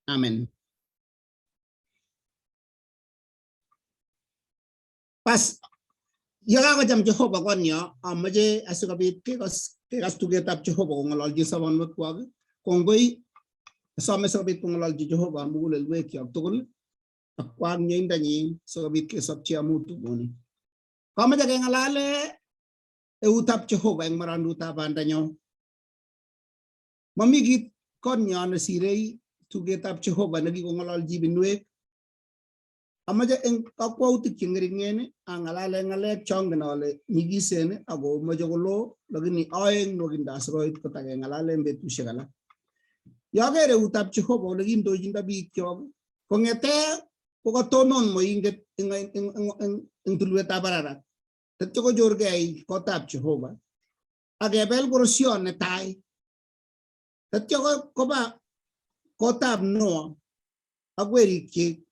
Amen. Bas, yekakocham Jehova konyo, amache asikobit kekas kekas tugetab Jehova kong'ololchin sobonwekwak. Kongoi, asome sikobit kong'ololchi Jehova mugulelwekyok tugul ak kwaak mieindanyin sikobit kesobchi amu tugoni. Kamoche keng'alale eutab Jehova eng marandutab bandanyo. Mami kit konyo nesirei tugetab Jehova nekikong'ololchi ibinwek. Amache eng kakwautik che ng'ering'en ang'alale ng'alek chongen ale nyikisen ako moche koloo, lakini aeng nwokindo asikoit kotakeng'alale eng betusiek alak. Yoker eutab Jehova ole kindochindo biikyok kong'ete kokatonon moinget eng tulwetab Ararat tetyo kochorgei kotab Jehova akebel korosion netai tetyo koba kotab Noah ak werikyik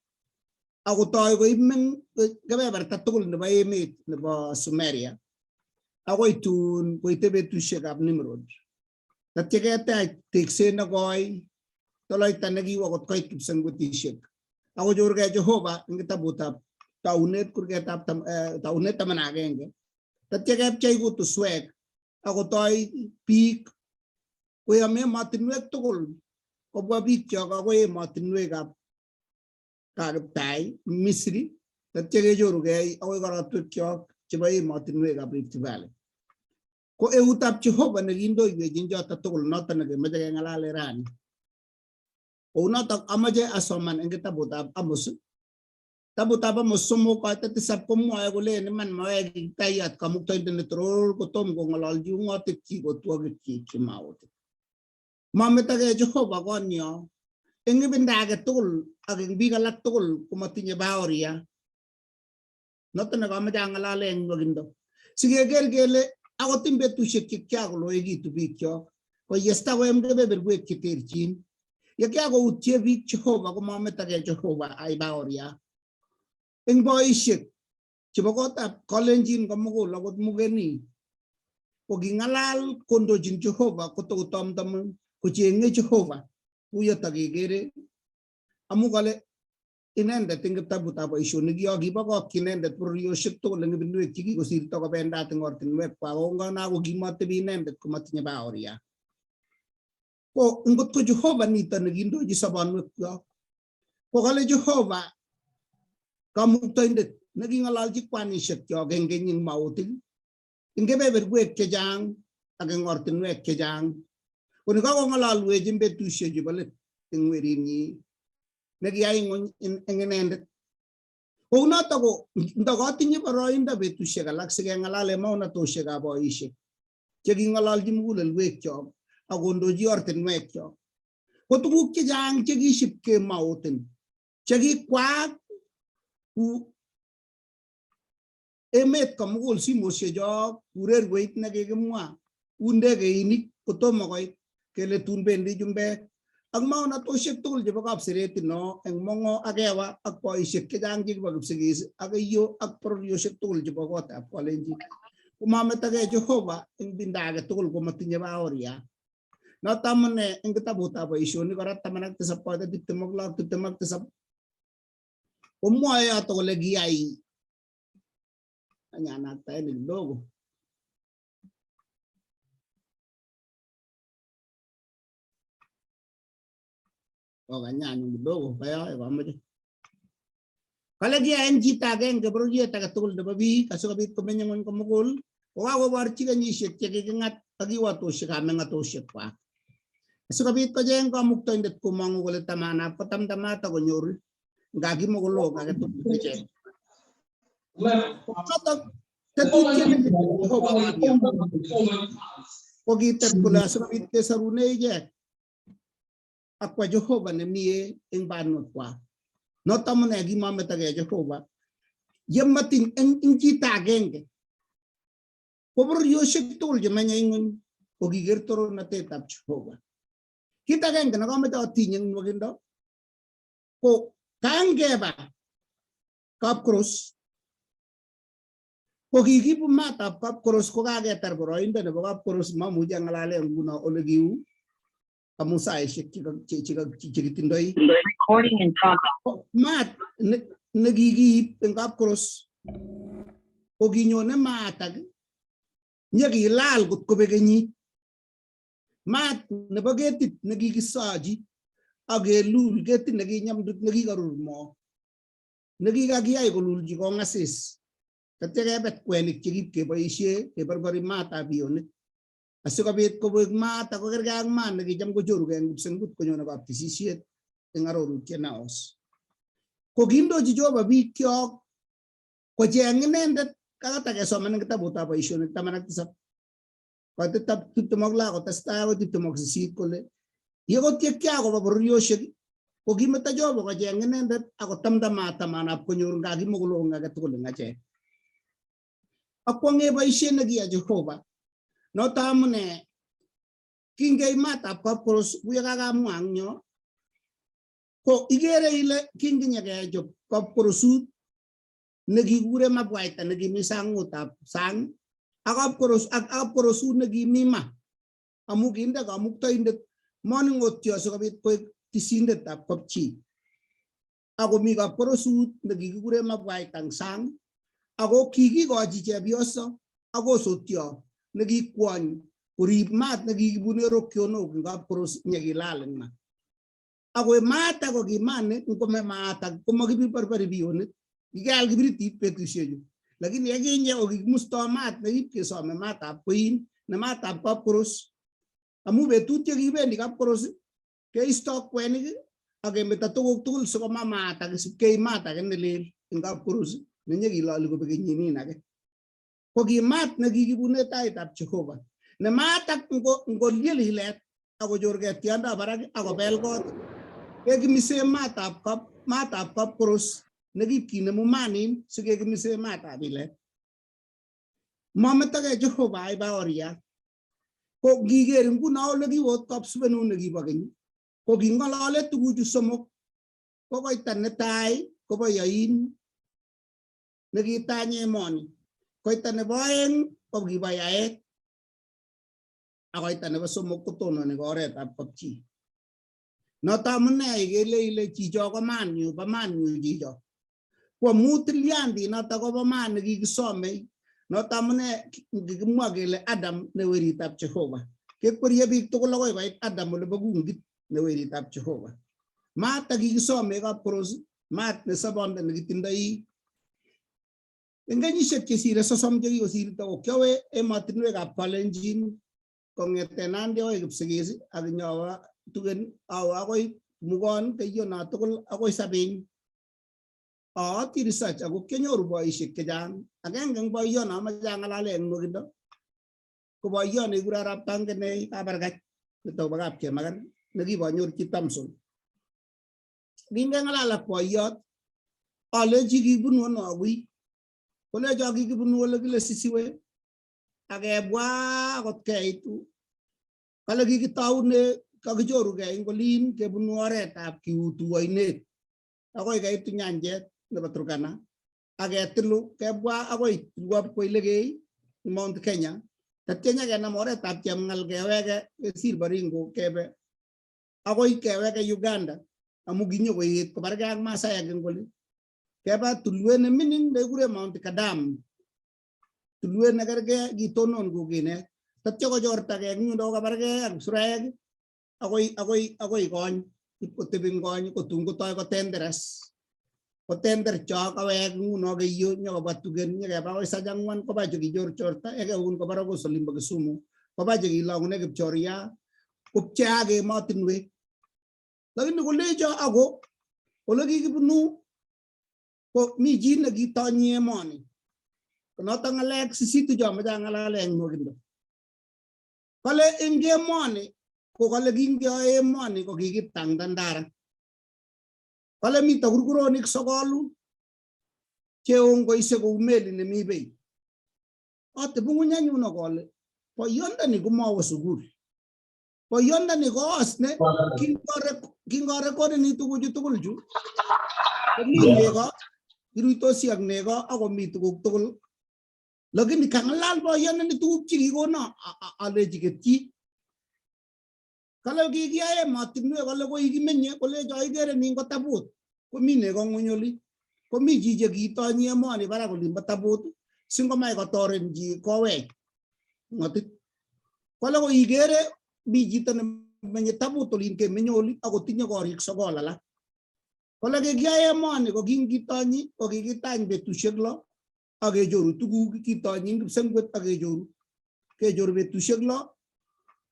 akotoi koib kebeberta tugul nebo emet nebo Sumeria akoi tun koite betusiekab Nimrod. Tatya ketech tekset nekoi toloita nekiwo kot koit kipsengwetisiek akochorgei Jehova eng kitabutab taunet kurgetab taunet 11. Tatya kepchei kutuswek akotoi biik koyom emotinwek tugul kobwa biikyok akoi emotinwekab Kakiptai Misri tatya kechorugei akoi korotwekyok chebo emotinwekab Rift Valley. Ko eutab Jehova nekindoiwech en choto tugul noto nekemoche keng'alale rani. Kounotok amache asoman eng kitabutab Amos. Kitabutab Amos 3:7 komwoe kole en iman mayoe Kiptayat Kamuktaindet netoror kotom kong'ololchi ung'otikyik otwogikyik chemautik. Mametokei Jehova konyo eng ibinda age tugul ak eng biik alak tugul komatinye baoria. Noto nekamoche ang'alale eng nwokindo. Sikeker kele akot eng betusiek che kiakoloekitu biikyok koyesta koyam kebeberwek cheterchin. Ye kiakoutye biik Jehova komametokei Jehova ai baoria. Eng boisiek chebo kotab Kalenjin komugul akot Mugeni koking'alal kondochin Jehova kotokotomtomi kocheng'e Jehova kuyoto kekere amu kale inendet eng kitabutab boisionik yo kibokokyi inendet bororiosiek tugul eng ibinwek chekikosirto kobendat eng ortinwekwak ako ngana kokimatebi inendet komatinye baoria. Ko ngot ko Jehova nito nekindochi sobonwekyok ko kale Jehova Kamuktaindet neking'ololchi kwanishekyok eng keny eng mautik eng kebeberwek chechang ak eng ortinwek chechang. Ko ni kakong'ololwech eng betusiechu bo let eng werinyi nekiyai ng'ony eng inendet. Kounoto ko ndakatinye boroindo betusiek alak sikeng'alale maonatosiekab boisiek cheking'ololchi mugulelwekyok ak kondochi ortinwekyok. Ko tuguk chechang chekisip kemautin chekikwaak ku emet komugul simosiechok urerweit nekikimwa u ndegeinik kotomo koit kele tun bendi chumbek ak maonatosiek tugul chebo Kapsereti no eng Mongo ak Ewa ak boisiek chechang chekibo Kipsigis ak Keiyo ak bororiosiek tugul chebo kotab Kalenjin. Komametokei Jehova eng binda age tugul komatinye baoria. Noto amune eng kitabutab boisionik kora 17 koite 26 27 komwoe yoto kole kiyai anyanaktaeni kidogo. Okanyanyu kidogo kayoe kamoche. Kale kiyai en chito agenge bororiet age tugul nebo biik asikobit komeny ng'wony komugul kokakoborchi kenyisiek chekiking'at ak kiwatosiekab meng'atosiekwak. Asikobit kocheng Kamuktaindet komong'u kole tamanab kotamtamat akonyor nga kimokolo age tugul ichek. Notok tetutiet ne Jehova kokitet kole asikobit kesorune ichek ak kwa Jehova nemie eng banwekwak. Noto amune kimametokei Jehova yematiny eng chito agenge ko bororiosiek tugul chemenye ing'weny kokiker torornatetab Jehova. Kit agenge nekamoche atiny eng nwokindo ko kangeba Kapkoros ko kikibu matab Kapkoros ko kaketar boroindo nebo Kapkoros mamuchi ang'alale nguno ole kiu. Amu saishek chekitindoi. Recording in progress. Maat nekikiib eng kapkoros ko kinyone maatak nyekilal kot kobek kenyit. Maat nebo ketit nekikisochi ak kelul ketit nekinyamdut nekikarur moo nekikakiyai kolulchi kong'asis tatya kebet kwenik chekipkeboisie keborpori maatab bionik asikobit kobek maat ako kergei ak maat nekicham kochorugei eng kipsengut konyone kaptisisiet eng arorutiet neos. Ko kindochi Jehova biikyok kocheng inendet kakata kesoman eng kitabutab Boisionik 17 koitetab 26 kotestai akoi 28 kole yekotyekya koba bororiosiek ko kimeto Jehova kocheng inendet akotamtamata manap konyor nga kimokolong age tugul eng achek. Akwong'e boisiet nekiya Jehova noto amune kingeib matab kapkoros kuyo kakamwa ang yo ko ikere ile kinginyekechop kapkorosut nekikure mabwaita nekimi sangutab sang ak kapkoros ak kapkorosut nekimi ma amu kinde kamuktaindet moning'otio sikobit koek tisindetab kapchi akomi kapkorosut nekikikure mabwaita eng sang ako kikikochi chepyoso ak osotyo nekikwony korib maat nekikibune rokyonok eng kapkoros nyekilal eng ma. Ako maata ko ki maat ne ngome maata komakiborbori bionik kikeal kibiritit betusiechu lakini yekinye ko kikimusto maat nekipkesome maatab koin ne maatab kapkoros amu betut yekibendi kapkoros keisto kwenik ak kemeto tuguk tugul sikoma maat ak isip keib maat age nelel eng kapkoros nenyekiloli kobek kenyinin age. Ko ki maat nekikibune taitab Jehova ne maatak ngoliel ilet akochorgei tiondo barak akobel kot kekimise maatab kapkoros nekipkinemu maanin sikekimise maatab ilet. Mametokei Jehova aibaoria. Ko ngiker nguno ole kiwot kapsubenut nekibo keny ko king'olole tuguchu somok ko koita netai kobo yoin nekitanye emoni, koita nebo oeng ko kibo yaet ak koita nebo somok kotononi oretab kapchi. Noto amune ikele ile chicho ko manyu bo manyu chicho. Ko amu tilyandit noto kobo man nekikisomei noto amune kikimwa kele Adam ne weritab Jehova. Kekwerie biik tugul akoi koit Adam olebo kungit ne weritab Jehova. Maat akikisome kapkoros maat ne sobonde nekitindoi eng kenyisiek chesire 30 chekikosirto ko kiowe emotinwekab Kalenjin kong'eten Nandi akoi Kipsigis ak nyowa Tugen awe akoi Mugon Keiyo tugul akoi Sabiny. Aati research ako kianyoru boisiek chechang. Agenge eng boiyon amache ang'alale eng nwokindo ko boiyot nekikure arap Tangenei Kabarkach nitok bo Kapchemaker nekibanyorchi Thompson. Kingeng'alal ak boiyot alechi kibunu ano agui kolecho kikibunu ole kile Sisiwe akebwa akot keitu kale kikitoune kakichorugei eng olin kebunu oretab Kiutu oinet akoi keitu nyanjet nebo Turkana aketilu kebwa akoi tulwop Koilegei Mount Kenya tatya nyekenam oretab Chemng'al keweke kesir Baringo kebe akoi keweke Uganda amu kinyokoet kobargei ak Masaek eng oli keba tulwet nemining nekikure Mount Kadam tulwet nekergei kitonon kukinet tatya kochortagei eng yundo kokabargei ak kipsuraek akoi akoi akoi kony ipkotebi eng kony kotun kotoi kotenderes kotender cho kawek nguno keiyo nyokobwa Tugen nyekeba akoi Sachangwan koba chekichorchorta ekeun koba Rogos olimbo Kisumu koba chekilongune Kipchoria kopcheak emotinwek lakini kolecho ako ole kikibunu ko mi chi nekitonyi emoni ko noto ng'alek sisitu cho amache ang'alale eng nwokindo kale eng emoni ko kale kingeyoe emoni ko kikitangtandara kale mito kurkuronik sokolu cheongoise kou meli nemi bei. Atebung'uny anyun ak ale boyondoni komawo sukul boyondoni koos ne kingorekodeni tuguchu tugul chu komi nego kiruitosi ak nego akomi tuguk tugul lakini kang'alal boyondoni tuguk chekikono alechi ketyi. Kale kikiyai emotinwek kole koi kimenye kolecho ikere nin ko tabut komi neko ng'weny oli komi chi chekitonyi emoni barak olimbo tabut singomach kotoren chi kowech ng'otit. Kole koi ikere mi chito nemenye tabut olin kemenye oli akotinye korik sokol alak. Kole kikiyai emoni ko kingitonyi ko kikitany betusiek lo ak kechoru tuguk kitonyi eng kipsengwet ak kechoru kechoru betusiek lo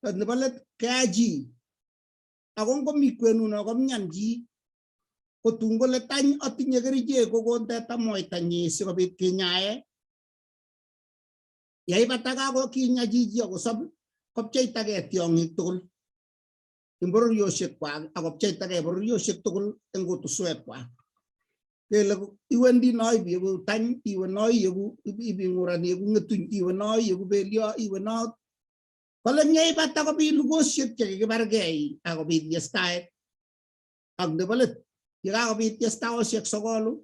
nebo let keyai chi ako ngomi kwenuno komyan chi kotun kole tany atinye kerichek kokon teta moitanyi sikobit kinyae yeibata kakokinya chichi akosob kopcheitagei tiong'ik tugul eng bororiosiek kwak akopcheitagei bororiosiek tugul eng kutuswek kwak kele iwendi no ibieku tany iwe no ieku ibing'urani yeku ng'etuny iwe no ieku belio iwe no kole nyeibata kobit lugosiek chekikibargei akobit yestaet ak nebo let yekakobit yestaosiek sokolu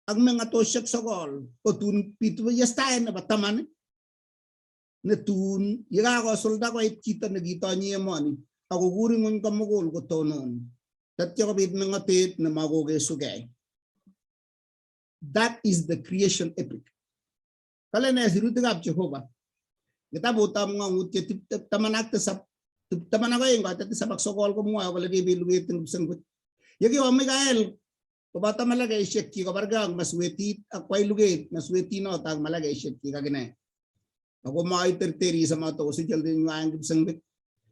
ak meng'atosiek sokol kotun bitu yestaet nebo taman netun yekakosulda koit chito nekitonyi emoni akokur ing'weny komugul kotonon tatya kobit meng'otet nemakokesugei. That is the creation epic. Kale ne sirutikab Jehova kitabutab ng'ong'utiet 17 12 koitet 79 komwoe kole kibit luget eng kipsengwet. Yekiwa Mikael koboto malaikaisiekyik kobargei ak maswetit ak kwai luget maswetinoto ak malaikaisiekyik akine. Ako maiterteris amatokosich oldenywa eng kipsengwet.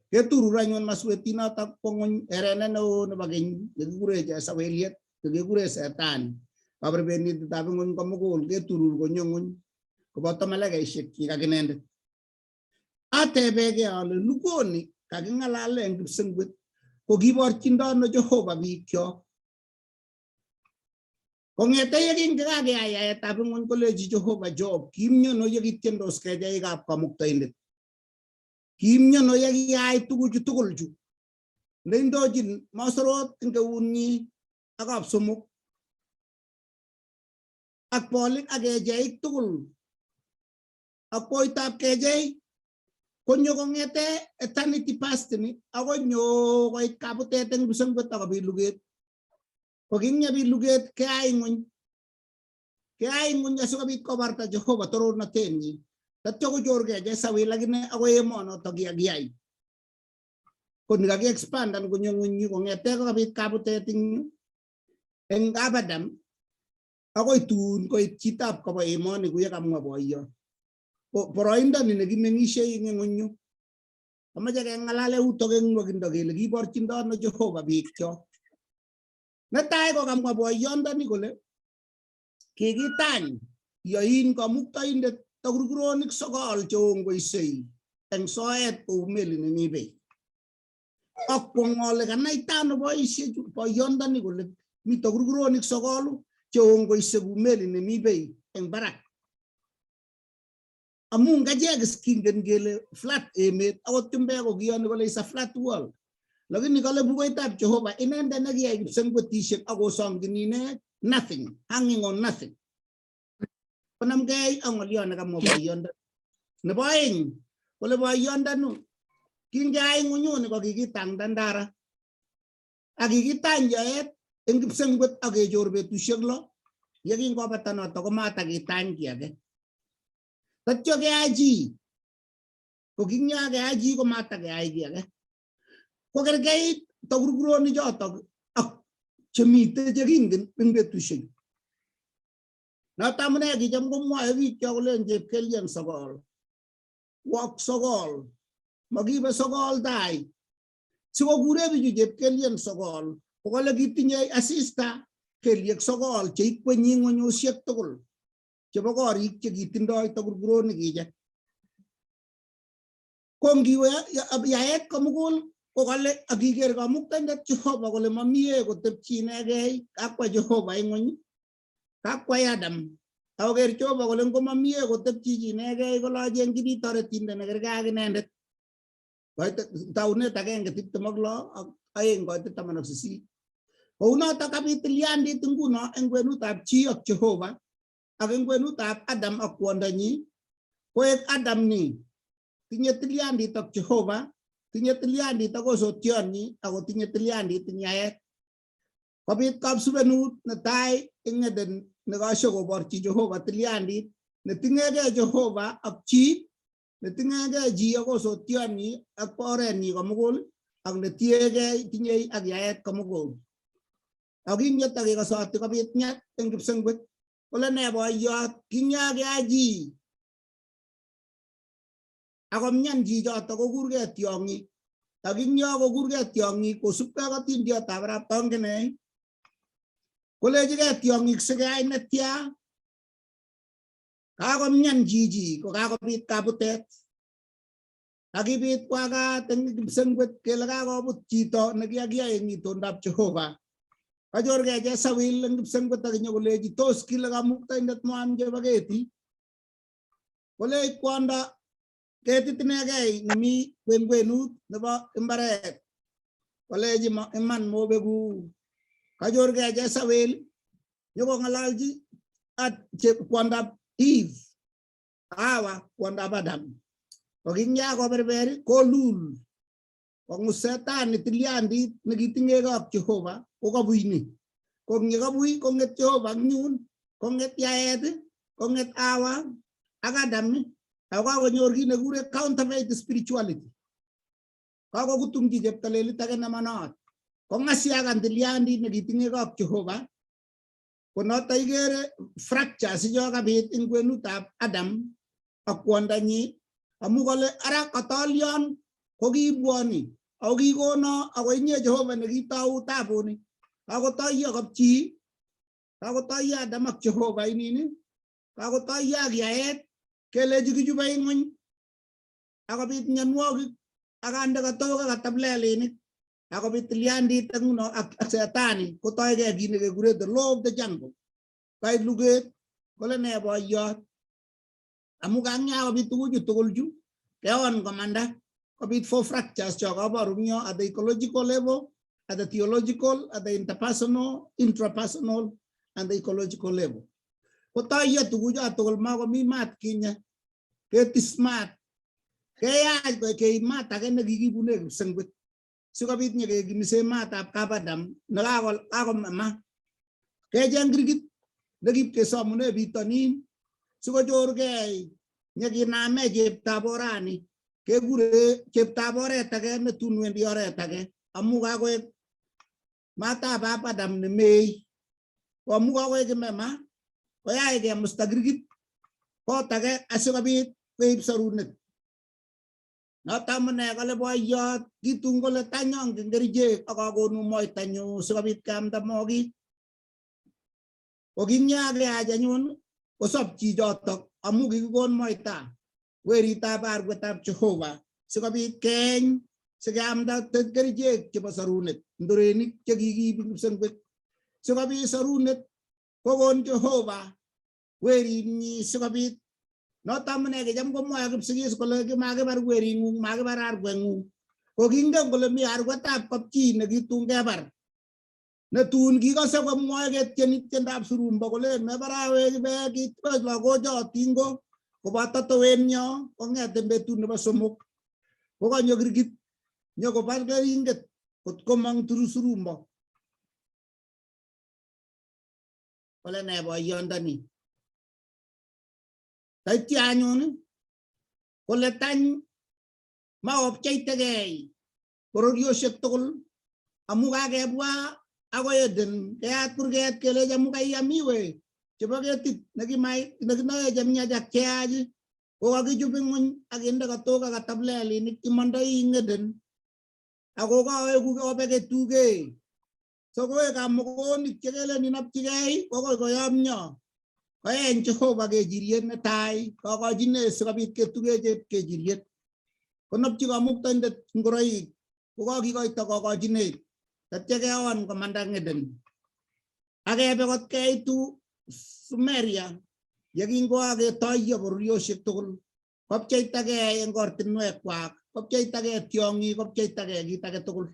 Keturur anyun maswetinoto kwo ng'weny erenet neo nebo keny nekikure chesaweliet nekikure Setani. Kaberbernindetab ng'weny komugul keturur konyo ng'weny koboto malaikaisiekyik ak inendet. Atebegei ale lugoni kaking'alale eng kipsengwet ko kiborchindo ano Jehova biikyok. Kong'ete yekingekakeyai yaetab ing'weny kolechi Jehova Job kimiono yekityendos kecheikab kamuktaindet. Kimiono yekiyai tuguchu tugul chu. Neindochin mosorot eng eunyi ak kapsomok ak bolik ak kecheik tugul ak koitab kecheik konyo kong'ete eternity past ni akoi nyo koit kabutet eng kipsengwet akobit luget. Ko kingyebit luget keyai ng'weny. Keyai ng'weny asikobit kobarta Jehova torornatenyi. Tatyo kochorgei chesawil akine akoi emonoto kiyakiyai. Ko ni kakiexpandan konyo ng'weny yu kong'ete kokabit kabutet eng yu eng Abadam akoi tun koit chitab kobo emoni kuye kamwa boiyot. Ko boroindo ni nekimeng'ishei eng ng'weny yu. Amache keng'alale utok eng nwokindo kele kiborchindo ano Jehova biikchok. Netai ko kamwa boyondoni kole kikitany yoin kamuktaindet takurkuronik sokol cheongoisei eng soet kou meli nemi beek. Ak kwong ale kanaita ano boisiechu boyondoni kole mi takurkuronik sokolu cheongoisei kou meli nemi beek eng barak. Amu ngachek is kingen kele flat emet akot chumbek kokiyoni kole is a flat world. Lakini kale bukuitab Jehova inendet nekiyai kipsengwetisiek akosongchini ine nothing, hanging on nothing. Konamgei ak ng'oliot nekamwa boyondoni. Nebo aeng kole boyondonu kingeai ng'unyuni ko kikitang dandara ak kikitany yaet eng kipsengwet ak kechor betusiek lo yekingobata noto komatakitany kiy age. Tatyo keyai chi ko kingyakeyai chi komatakeyai kiy age. Ko kerkeit takurkuronik chotok ak chemitei chekingen eng betusiechu. Noto amune kicham komwoe biikchok kolen chepkelyen sokol, wok sokol, makibe sokol tai. Sikokure bichu chepkelyen sokol, ko kole kitinye asista kelyek sokol cheikwenyi ng'wenyosiek tugul chebo korik chekitindoi takurkuronik iche. Ko ngiwe yaet komugul ko kale akiker kamuktaindet Jehova kole mamie kotepchi inegei kakwa Jehova ing'weny kakwai Adam akoker Jehova kole ngomamie kotepchi chi inegei kole achengchini toretindet nekerkei ak inendet. Taunet agenge 26 ak 2 koitet 18. Kounotok kabit tilyandit nguno eng kwenutab chi ak Jehova ak eng kwenutab Adam ak kwondonyi koek Adam ni tinye tilyandit ak Jehova, Tinye tilyandit ak osotionyi ako tinye tilyandit eng yaet. Kobit kapsubenut netai eng Eden nekashe koborchi Jehova tilyandit neting'egei Jehova ak chi, neting'egei chi ak osotionyi ak orenyi komugul ak netiegei tinyei ak yaet komugul. Ak kinyoto kekosoti kobit nyat eng kipsengwet kole ne boiyot kinyakeyai chi akomyan chichoto kokurgei tiong'ik ak ing yo kokurgei tiong'ik kosubkei ak atindiotab arap Tongenei kolechigei tiong'ik sikeyai netya kakomyan chichi ko kakobit kabutet kakibit kwakat eng kipsengwet kele kakobut chito nekiyakiyai eng itondab Jehova. Kachorgei chesawil eng kipsengwet akinyo kolechi tos kile kamuktaindet moam chebo keti. Kolech kwondo ketit inegei nemi kwenkwenut nebo imbaret. Kolechi iman mobeku. Kachorgei chesawil nyokong'alalchi kwondab Eve Hawa kwondab Adam. Ko kinyakoberber kolul kongus setani tilyandit nekiting'egei ak Jehova ko kabuini. Ko ngekabui kong'et Jehova eng yun, kong'et yaet, kong'et Hawa ak Adam ako kakonyor kit nekikure counterfeit spirituality. Kakokutumchi cheptalelit age nemanot. Kong'asiakan tilyandit nekiting'egei ak Jehova. Ko noto ikere fractures icho kabit eng kwenutab Adam ak kwondanyi amu kole ara katolyon kokiibwoni ako kikono ako inye Jehova nekitou tabuni. Kakotoiyo kapchi, kakotoiyo Adam ak Jehova inini, kakotoiyo ak yaet kelechi kichube ing'weny akobit mianwogik akande katok ak katablelinik akobit tilyandit ak nguno ak setani kotoigei kit nekekure the law of the jungle. Kait luget kole ne boiyot amu kangya kobit tuguchu tugul chu keon komanda kobit four fractures cho kaboru eng yo at the ecological level, at the theological, at the interpersonal, intrapersonal and the ecological level. Kotoiyo tugucho tugul makomi mat kinye ketis mat keyach keib mat age nekikibune kipsengwet sikobit nyekekimise matab kabadam nekakomema kecheng kirkit nekipkesomune bitonin sikochorgei nyekiname cheptab orani kekure cheptab oret age netun wendi oret age amu kakoek matab Adam nemei ko amu kakoek kimema koyach kemusta kirkit kot age asikobit keib sorunet. Noto amune kole boiyot kitun kole tanyongen kerichek ak akonu moitanyu sikobit keamda mokik. Ko kinyakeyach anyun kosob chichotok amu kikikon moita weritab arwetab Jehova sikobit keeny sikeamda kerichek chebo sorunet ndorenik chekikiib eng kipsengwet sikobit sorunet kokon Jehova werinyi sikobit noto amune kicham komwoe kipsigis kole makibar wering'ung makibar arweng'ung ko kingen kole mi arwetab kapchi nekitun kebar netun kikose komwoe ketieni tiendab surumbo kolen mebar awek kitwech lagocho tingo koboto towenyo kong'et en betut nebo somok kokanyo kirkit nyokobal keringet kot komong turu surumbo kole ne boyondoni. Taityo anyun kole tany maopcheitegei bororiosiek tugul amu kakebwa akoi Eden keyat kurget kelech amu kaiyam iwe chebo ketit nekinoe chemiach ak cheyach ko kakichup ing'weny ak kinde katok ak katablelinik imondoi ing Eden ako kaweku obe ketuge so koek kamukonik chekelen inopchigei kokoi koyomyo koeny Jehova kechiriet netai kokochine sikobit ketuge kechiriet konopchi kamuktaindet ngoroik kokakikoito kokochinet tatya keon komanda Eden akebe kot keitu Sumeria yekingoaketoiyo bororiosiek tugul kopcheitagei eng ortinwekwak kopcheitagei tiong'ik kopcheitagei kit age tugul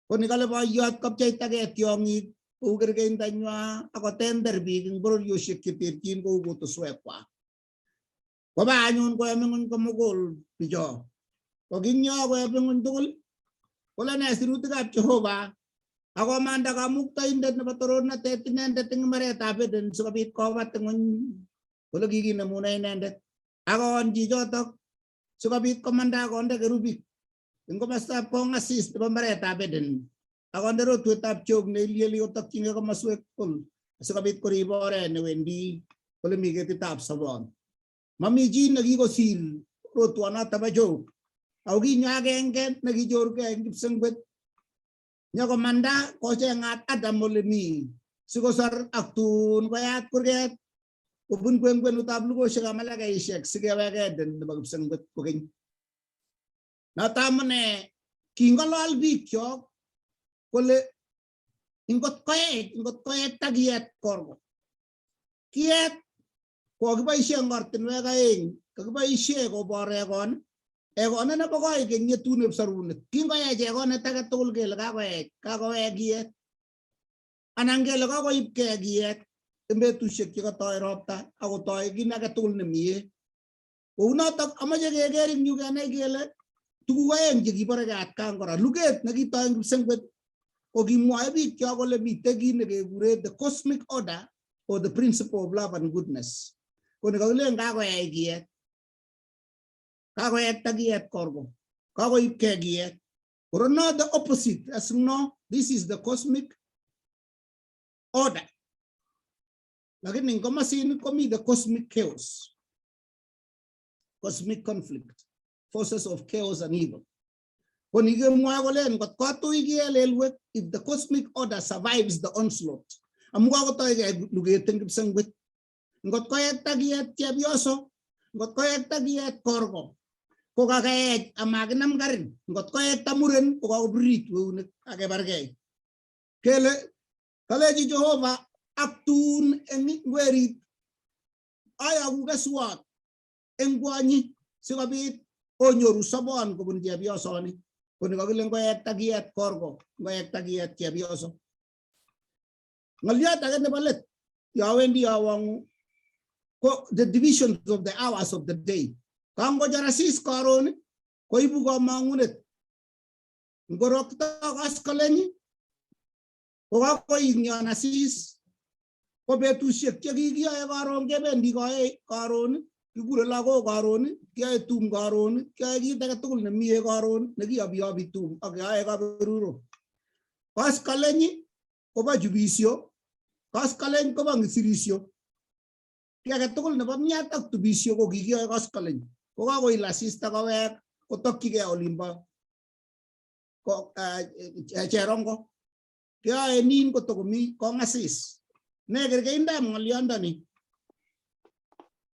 ko ni kale boiyot kopcheitagei tiong'ik kou kerkeindanywa akotender biik eng bororiosiek cheterchin kou kutuswekwak. Koba anyun koyom ing'weny komugul bicho. Kokinyo koyob ing'weny tugul kole nee sirutikab Jehova akomanda kamuktaindet nebo torornatet inendet eng mbaretab Eden sikobit kobat ing'weny ole kikinemune inendet akoon chichotok sikobit komanda akonde kerubik eng komostab kongasis nebo mbaretab Eden akonde rotwetab Job neilyeli kotokyingei komoswek tugul sikobit korib oret newendi ole mi ketitab sobon. Mami chi nekikosir rotwonoto bo Job ako kinyo agenge nekichorgei eng kipsengwet nyokomanda kocheng'at Adam ole mi sikosor ak tun koyat kurget kobun kwenkwenutab lugoshek ak malaikaishek sikewek Eden nebo kipsengwet kokeny. Noto amune kingolol bikyok kole ingot koech ingot koekta kiet korko. Kiet kokiboishe eng ortinwek aeng, kakiboishe kobor ekon, ekonet nebo koikeny yetun kipsarunet. Kingoech ekonet age tugul kele kakoech, kakowek kiet. Anan kele kakoibkei kiet eng betusiek chekatoi ropta akotoi kiy age tugul nemie. Kounotok amache keker eng yu kenai kele tuguk aeng chekiborekei atkan kora. Luget nekitoi eng kipsengwet ko kimwoe biik kyok kole mitei kiit nekekure the cosmic order or the principle of love and goodness. Ko ni kakilen kakoyai kiet, kakoyekta kiet korko, kakoibkei kiet. Koro no the opposite as no, this is the cosmic order. Lakini eng komosin komi the cosmic chaos, cosmic conflict, forces of chaos and evil. Ko ni kemwoe kolen ngot kotui kielelwek if the cosmic order survives the onslaught. Amu kakotoikei luget eng kipsengwet. Ngot koyekta kiet chepyoso, ngot koyekta kiet korko, ko kakaech amakinam karin. Ngot koyekta muren ko kakobirit eunek akebargei. Kele kalechi Jehova ak tun eng werit ayoku keswot eng kwonyi sikobit onyoru sobon kobun chepyosoni. Koni kakile ngoyekta kiet korko, ngoyekta kiet chepyoso. Ng'olyot age nebo let yowendi awong'u ko the divisions of the hours of the day. Kangochor asis karon koibu komong'unet. Ngorokto koskoleny kokakoing'yon asis ko betusiek chekikiyoe karon kebendi koe karon kikure lagok karon kiyoe tum karon kiyoe kit age tugul nemie karon nekiyobiyobi tum ak keyoe kaberuro. Koskoleny kobo chubisyo, koskoleny kobo ngisirisyo. Kiy age tugul nebo miat ak tubisyo ko kikiyoe koskoleny. Ko kakoil asista kowek kotokyigei olimbo cherongo. Kiyoe nin kotokomi kongasis. Ne kerkeindab ng'olyondoni?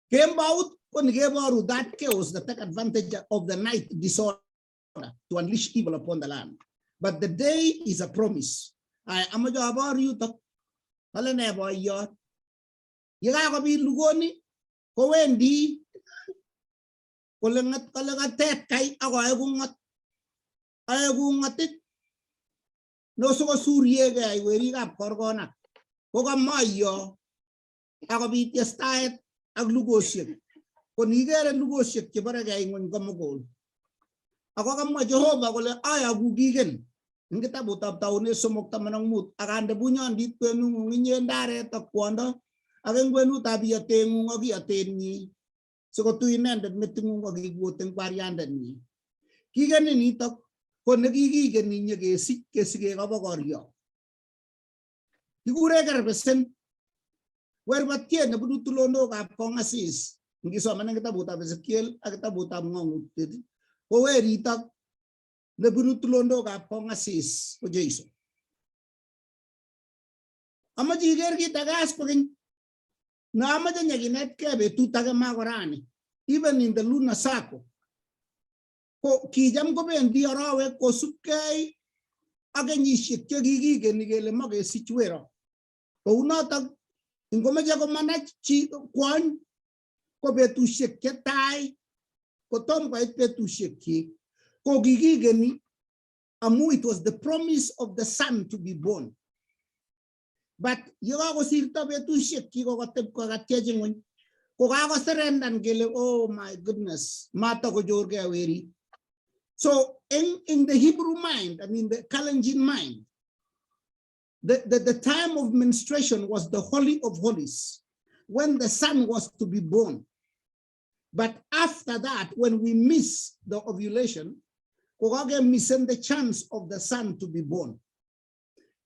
Kembout ko nikeboru that chaos that take advantage of the night disorder to unleash evil upon the land. But the day is a promise. Ay, amache abor yutok. Kale ne boiyot? Yekakobit lugoni kowendi kole kole katet kai akoe kungot. Ae kungotit nosikosuryegei werikab korkonak. Kokamoiyo akobit yestaet ak lugosiek. Ko nikere lugosiek cheborekei ng'weny komugul. Ako kamwa Jehova kole ayoku kiken eng kitabutab taunet 3:15 ak ande bunyondit kwenung'ung inye ndaret ak kwondo ak eng kwenutab iyoteng'ung ak iyotenyi sikotui inendet meting'ung ak ikwot eng kwariandenyi. Kikeni nitok ko nekikikeni nyekesich kesike kobokoryo. Kikure kerbesen werbotiet nebunu tulonokab kongasis. Ngisoman eng kitabutab Ezekiel ak kitabutab Ng'ong'utiet ko weritok nebunu tulonokab kongasis ko Jesu. Amache iker kit age as kokeny ne amache nyekinetkei betut age makorani. Even in the lunar cycle ko kicham kobendi arawek kosubkei ak kenyisiek chekikikeni kele makesich wero. Kounotok ingomeche komanach chi kwony ko betusiek chetai kotom koit betusiekyik ko kikikeni amu it was the promise of the son to be born. But yekakosirto betusiekyik kokateb kokatyech ng'weny ko kakoserendan kele oh my goodness matakochorgei werit. So in the Hebrew mind, I mean the Kalenjin mind, the time of menstruation was the holy of holies, when the son was to be born. But after that, when we miss the ovulation, kokakemisen the chance of the son to be born.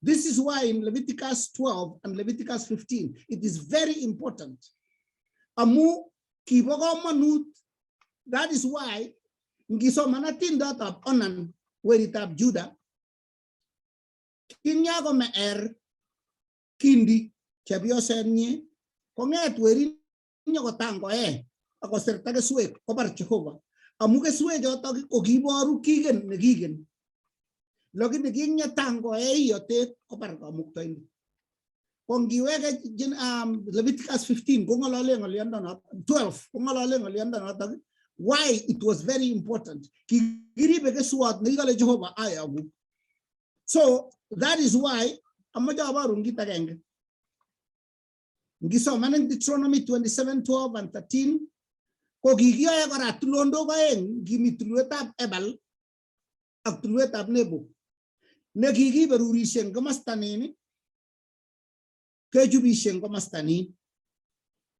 This is why in Leviticus 12 and Leviticus 15, it is very important. Amu kibo komonut. That is why ngisoman atindotab Onan weritab Judah, kinyakome Er kindi chepyosenyi kong'et werit nyokotangoe akoserta keswek kobar Jehova amu keswek chotok ko kiboru kigen nekigen, lakini kinyatangoe iyotet kobar Kamuktaindet. Ko ngiweke Leviticus 15 kong'olole ng'oliondonoto, 12 kong'olole ng'oliondonotok, why it was very important. Kikiribe keswot nekikole Jehova ayogu. So that is why amache aborun kit agenge. Ngisoman en Deuteronomy 27, 12 and 13, ko kikiyoe kora tulondok oeng. Kimi tulwetab Ebal ak tulwetab Nebo ne kikiberurishe en komosta nin, kechubishe en komosta nin.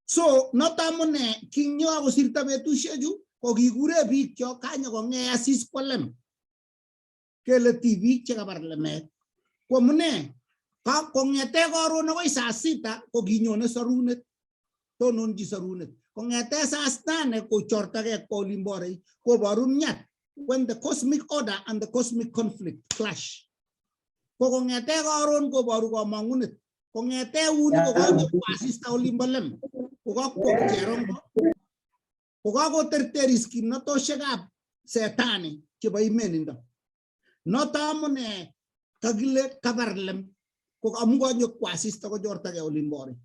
So noto amune kinyo kosirto betushechu ko kikure biik chok kanyo kong'e asis kwalem kele tibik chekabar lemet. Ko amune kong'ete karon akoi saa 6 ko kinyone sorunet, tononchi sorunet. Kong'ete saa 8 kochortagei kwa olimborei koboru myat when the cosmic order and the cosmic conflict clash. Ko kong'ete karon koboru komong'unet. Kong'ete uni kokanyo asista olimbo lem kokakwo cherongo kokakoterteris kimnatoshekab setani chebo imenindo. Noto amune kakile kabar lem ko amu kanyo kwa asista kochortagei olimbore.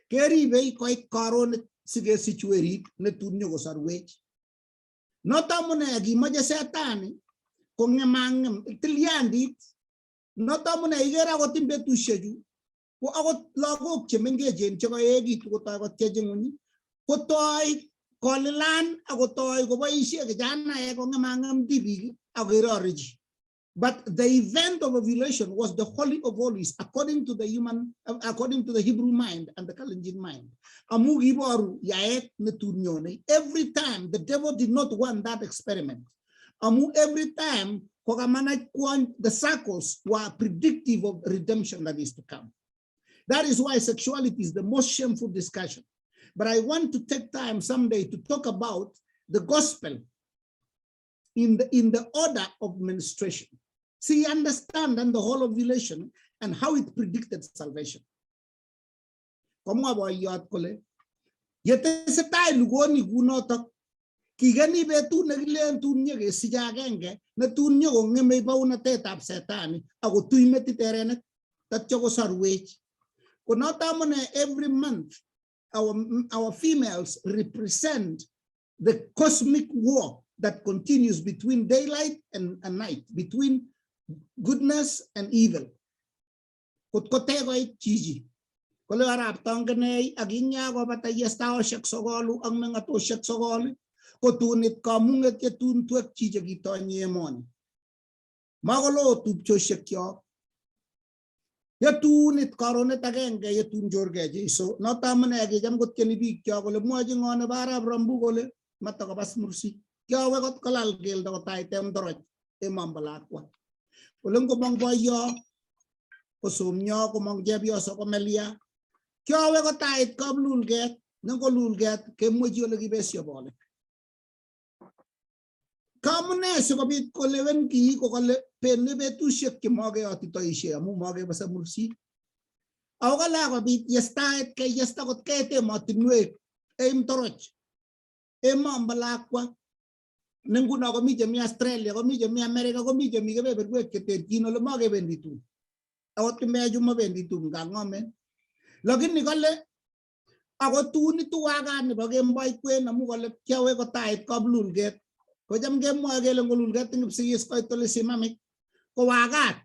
Keribei koit karonet sikesich werit netun nyokosorwech. Noto amune kimoche setani kong'emang'em tilyandit. Noto amune ikere akot eng betushechu ko akot lagok chemengechen chekaekitu kotoi kotyech ng'weny kotoi kolilan akotoi koboisie kijanaek kong'emang'em tibik akerorichi. But the event of ovulation was the holy of holies according to the human, according to the Hebrew mind and the Kalenjin mind. Amu kiboru yaet netun nyone. Every time the devil did not want that experiment. Amu every time kokamanach kwony, the circles were predictive of redemption that is to come. That is why sexuality is the most shameful discussion. But I want to take time someday to talk about the gospel in the order of menstruation. See, understand and the whole ovulation and how it predicted salvation. Komwa boyot kole, yetesetai lugoni kunotok, kikeni betut nekilen tun nyekesich agenge netun nyokong'emei baunatetab setani akotui metit erenet tatyo kosorwech. Ko noto amune every month our females represent the cosmic war that continues between daylight and night, between goodness and evil. Kot kotekoit chichi kole arap tongenei ak inya kobata yestaoshek sokolu ak meng'atoshek sokol kotun it kamung'et yetun twek chi chekitonyi emoni. Makolo tupchosiek kyok. Yetun it karonet agenge yetun chorgei Jeiso. Noto amune kicham kotyeni biik kyok kole mwochi ng'o nebo arap Rambu kole matokobas mursi. Kiowe kot kolal keldo kotait emtoroch emombo lakwa. Kole ngomong boyo kosomyo komong chepyoso komelia. Kiowe kotait kaplulget nengolulget kemwechi ole kibesio bolik. Kamune sikobit kolewen kii kokale bene betusiek chemokeyotitoishe amu mokebose mursik. Ako kale akobit yestaet keyesta kot keit emotinwek eimtoroch emombo lakwa ne nguno komi chemi Australia, komi chemi America, komi chemi kebeberwek cheterchin ole makebendi tum. Akot kimechu mabendi tum kang'omen. Lakini kale ako tun itu wakat nebo kemboi kwen amu kale kiawe kotait kaplulget. Kocham kemwoe kele ngolulget eng Kipsigis koit ole simamik ko wakat.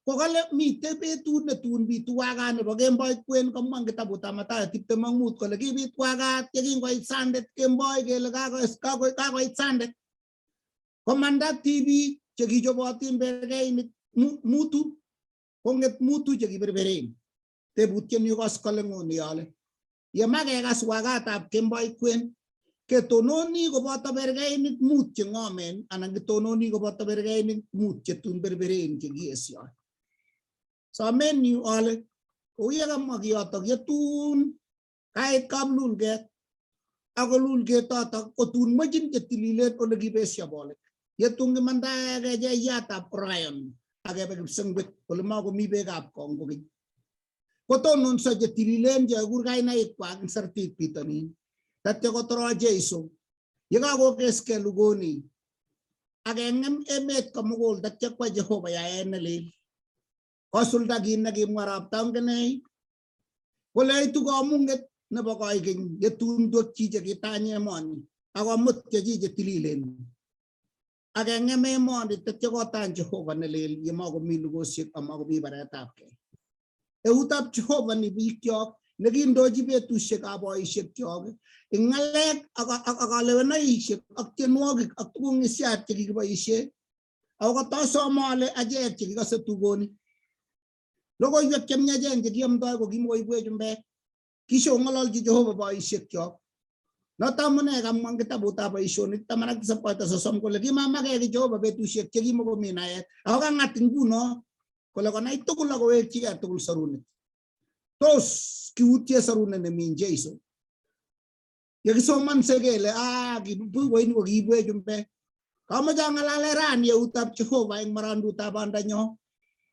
Ko kale mitei betut netun bitu wakat nebo kemboi kwen komwa eng kitabutab Mathayo 25 kole kibit wakat yekingoit sandet kemboi kele kakoit sandet. Komanda tibik chekichobotin berkeinik mutu kong'et mutu chekiberberen. Tebutiet ni koskoleng'oni ale yemakekas wakatab kemboi kwen ketononi koboto berkeinik mut che ng'omen anan kitononi koboto berkeinik mut chetun berberen chekiesio. Somenyu ale kou ye kamwa kiyotok yetun kait kaplulket akolul ketotok kotun mwechin chetililen ole kibesio bolik. Yetun kimandae kecheyatab Orion akebe kipsengwet ole makomi beekab kong kokeny. Kotononso chetililen chekur kainaikwak eng sertit bitonin. Tatya kotoro Jesu. Yekakokeskei lugoni akeng'em emet komugul tatya kwa Jehova yaet nelel. Kosulda kit nekimwa ropta ongenei kole itu kamung'et nebo koikeny yetun twekchi chekitany emoni akomut chechi chetililen. Akeng'em emoni tatya kotany Jehova nelel yemakomi lugosiek amakomi baretabkei. Eutab Jehova ni bikyok nekindochi betusiekab boisiekyok eng ng'alek ak kalewenoisiek ak tienwogik ak tuguk isiat chekikiboisie. Ako katosome ale achek chekikose tugoni. Logoiwek chemiachen chekiamdoi ko kimokoibwech chumbek. Kishong'ololchi Jehova boisiekyok. Noto amune kamwa eng kitabutab boisionik 17 koita 30 kole kimamakee ki Jehova betusiek chekimokomi naet ako kang'at nguno kole konai tugul akowekchigei tugul sorunet. Tos kiutye sorunet nemi Jesu. Yekisomanse kele bukuini ko kiibwech chumbek. Kamoche ang'alale rani eutab Jehova eng marandutab bandanyo.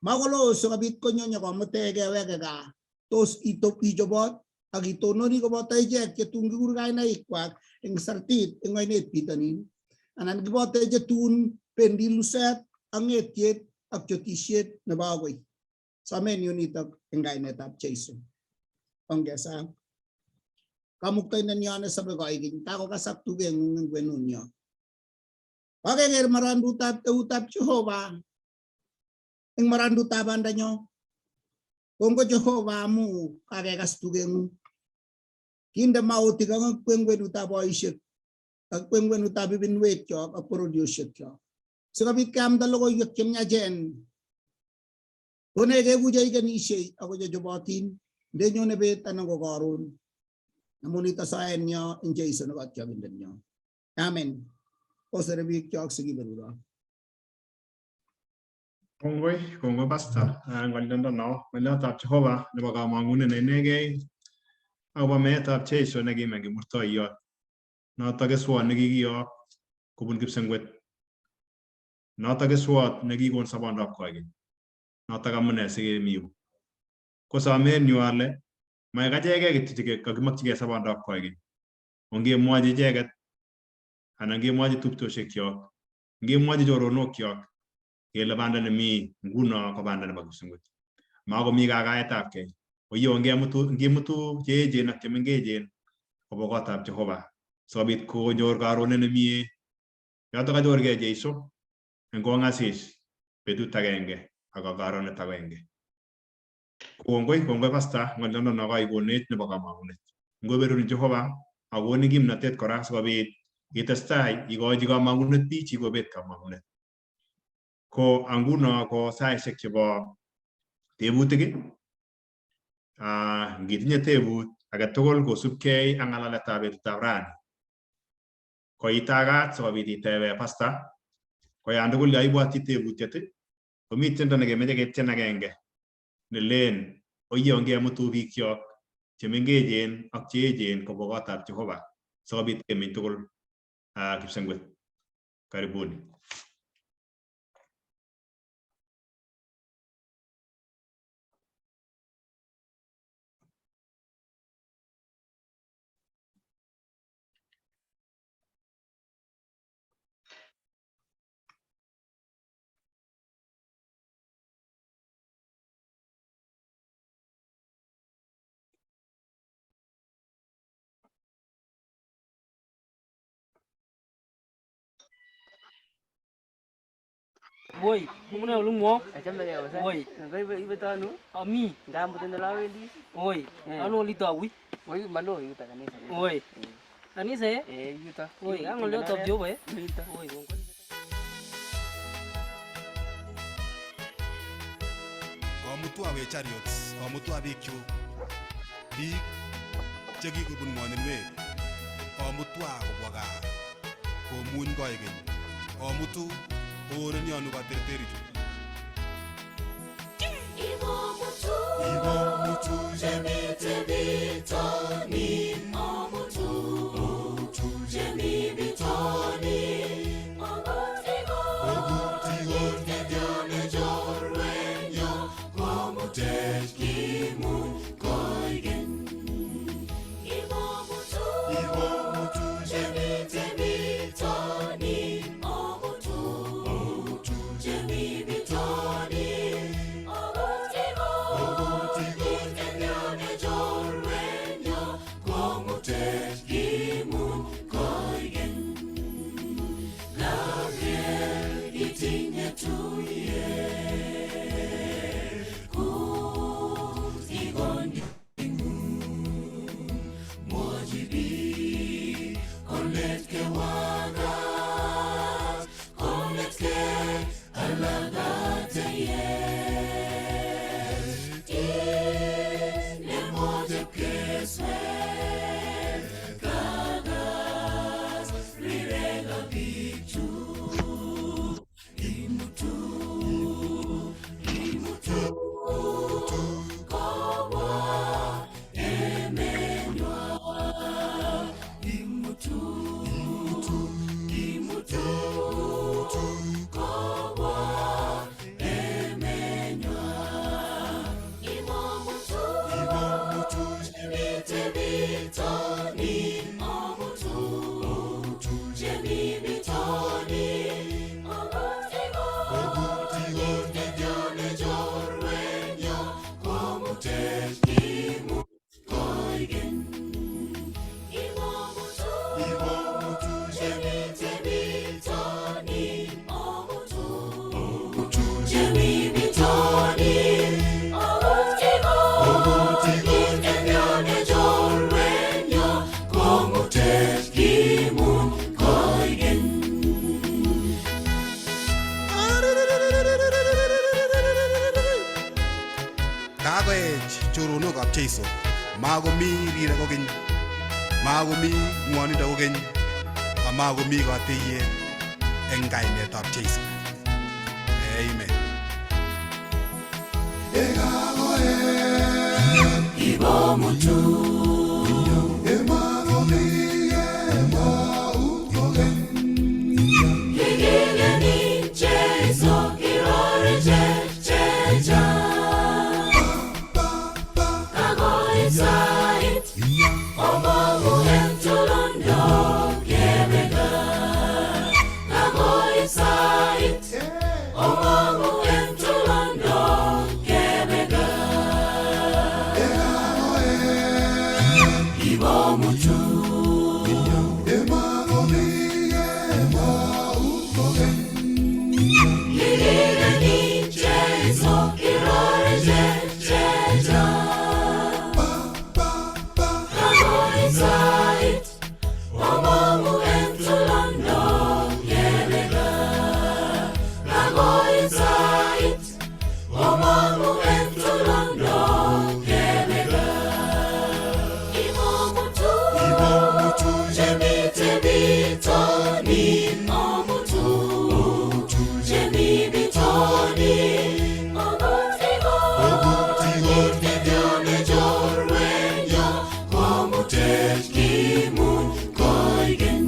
Makolo sikobit konyo nyokomutech keweke gaa. Tos ichobot ak itononi koboto ichek chetun kikur kainaikwak eng sartit eng oinet bitonin anan kiboto chetun bendi luset ak ng'etiet ak chotisiet nebo agoi. Somenyu nitok eng kainetab Jesu. Ongesa. Kamuktaindenyo nesobe koikeny takokasak tugeng'ung eng kwenunyo. Kakeker marandutab eutab Jehova eng marandutab bandanyo. Kongoi Jehova amu kakekas tugeng'ung. Kinde mautik ak kwengwenutab boisiek ak kwengwenutab ibinwekyok ak bororiosiekyok. Sikobit keamda logoiwek chemiachen. Konech keku cheikenishei ako chechobotin ndenyone bet anan ko karon. Amun nito saenyo eng Jesu ne kotyokindenyo. Amen. Osere biikchok sikiberuro. Kongoi, kongoi pastor ng'oliondono, ng'oliotab Jehova nebo kamang'unet ne inegei akobo meetab Jesu nekimeng Kimurtoiyot. Noto keswot nekikiyok kobun kipsengwet. Noto keswot nekikon sobondab koikeny. Notok amune sikemi yu. Ko somenyu ale maek achekei kityo che kakimokchigei sobondab koikeny. Ongemwochi icheket anan kemwochi tupchosiekyok, ngemwochi choronokyok kele banda nemi nguno ko banda nebo kipsengwet. Makomi kakaetabkei. Oiyo ngemutu cheechen ak chemengechen kobwa kotab Jehova sikobit konyor karonet nemie. Yoto kanyorgei Jesu eng kong'asis betut agenge ak karonet agenge. Kongoi, kongoi pastor ng'oliondono kaikonech nebo kamang'unet. Ngoberurin Jehova akokonin kimnatet kora sikobit itestai ikochi kamang'unet biik chikobet kamang'unet. Ko anguno ko saisiek chebo tebutik. Ngitinye tebut agetugul kosubkei ak ng'alaletab betutab rani. Ko itagat sikobit itebe pastor. Ko yan tugul yo ibwoti tebutiet komi tiendo nekemeche ketien agenge nelen oiye ongemutu biikyok chemengechen ak cheechen kobwa kotab Jehova sikobit kemeny tugul kipsengwet. Karibuni. Woi, amune oling'wong? Achame kabisa. Woi. Ibe ano? Ami. Ndamutin ole awendi. Woi, ano olito wui? Woi, malo yuto kanisa. Woi. Kanisa eh? Eh, yuto. Woi, ka ng'oliotab Jehova eh? Mito. Woi, kongoi. Omutwa we Chariots, omutwa biikchuk, biik chekikobun ng'woninwek, omutwa kobwa gaa komuny koikeny, omutu koonenionu katerterichu. Ibomutu chemite bitonin, omutu chemi bitonin. Ogut Gideon chorwenyo, komutech kimuny koigeny. Ibomutu chemite bitonin, omutu chemi bitonin. Ogut Gideon chorwenyo, komutech kimuny koigeny. Gabriel itinye tuyet, kut igonding'ung. Mwochi biik konetkei wakat, konetkei alakateyet. Inemu chepkeswek, kakas rirekab biikchuk. Imutu, imutu, kobwa emenywa. Imutu, imutu, kobwa emenywa. Ibomutu, chemite bitonin, omutu, chemi bitonin. Ogut Gideon chorwenyo, komutech kimuny koigeny. Ibomutu chemite bitonin, omutu chemi bitonin. Ogut Gideon chorwenyo, komutech kimuny koigeny. Kakoech choronokab Jeiso, makomi rirek kokeny, makomi ng'wonindo kokeny, amakomi kotiyet eng kainetab Jeiso. Amen. Ibomutu, kikileni Jeiso kiroriche chechang. Kakoit sait omong'u eng tulondok kebe gaa. Kakoit sait omong'u eng tulondok kebe gaa. Ibomutu, kikileni Jeiso kiroriche chechang. Kakoit sait omong'u eng tulondok kebe gaa. Kakoit sait omong'u eng tulondok kebe gaa. Ibomutu, chemite bitonin, omutu chemi bitonin. Ogut Gideon chorwenyo, komutech kimuny koigeny.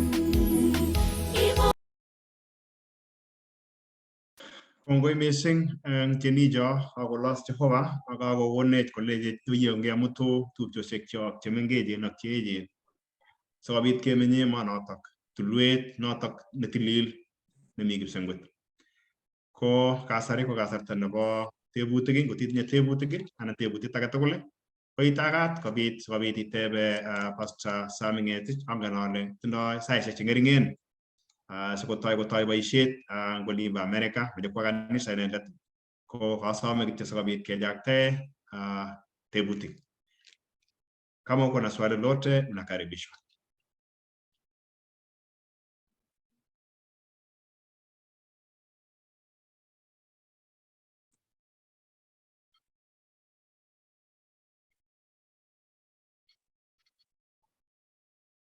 Kongoi mising eng tienicho kakolos Jehova ak kakokonech kolechech tuye ngemutu tupchosiekchok chemengechen ak cheechen sikobit kemenye emonotok tulwet notok netilil nemi Kipsengwet. Ko kasari ko kasarta nebo tebutik, ngot itinye tebutik anan tebutiet age tugul ko itagat kobit sikobit itebe Pastor Sammy Ngetich. Angen ale tindoi saisiek che ng'ering'en sikotoi kotoi boisiet eng olimbo America, meche kwo kanisa inendet, ko kasome kityo sikobit kechaktae tebutik. Kama uko na swali lolote mnakaribishwa.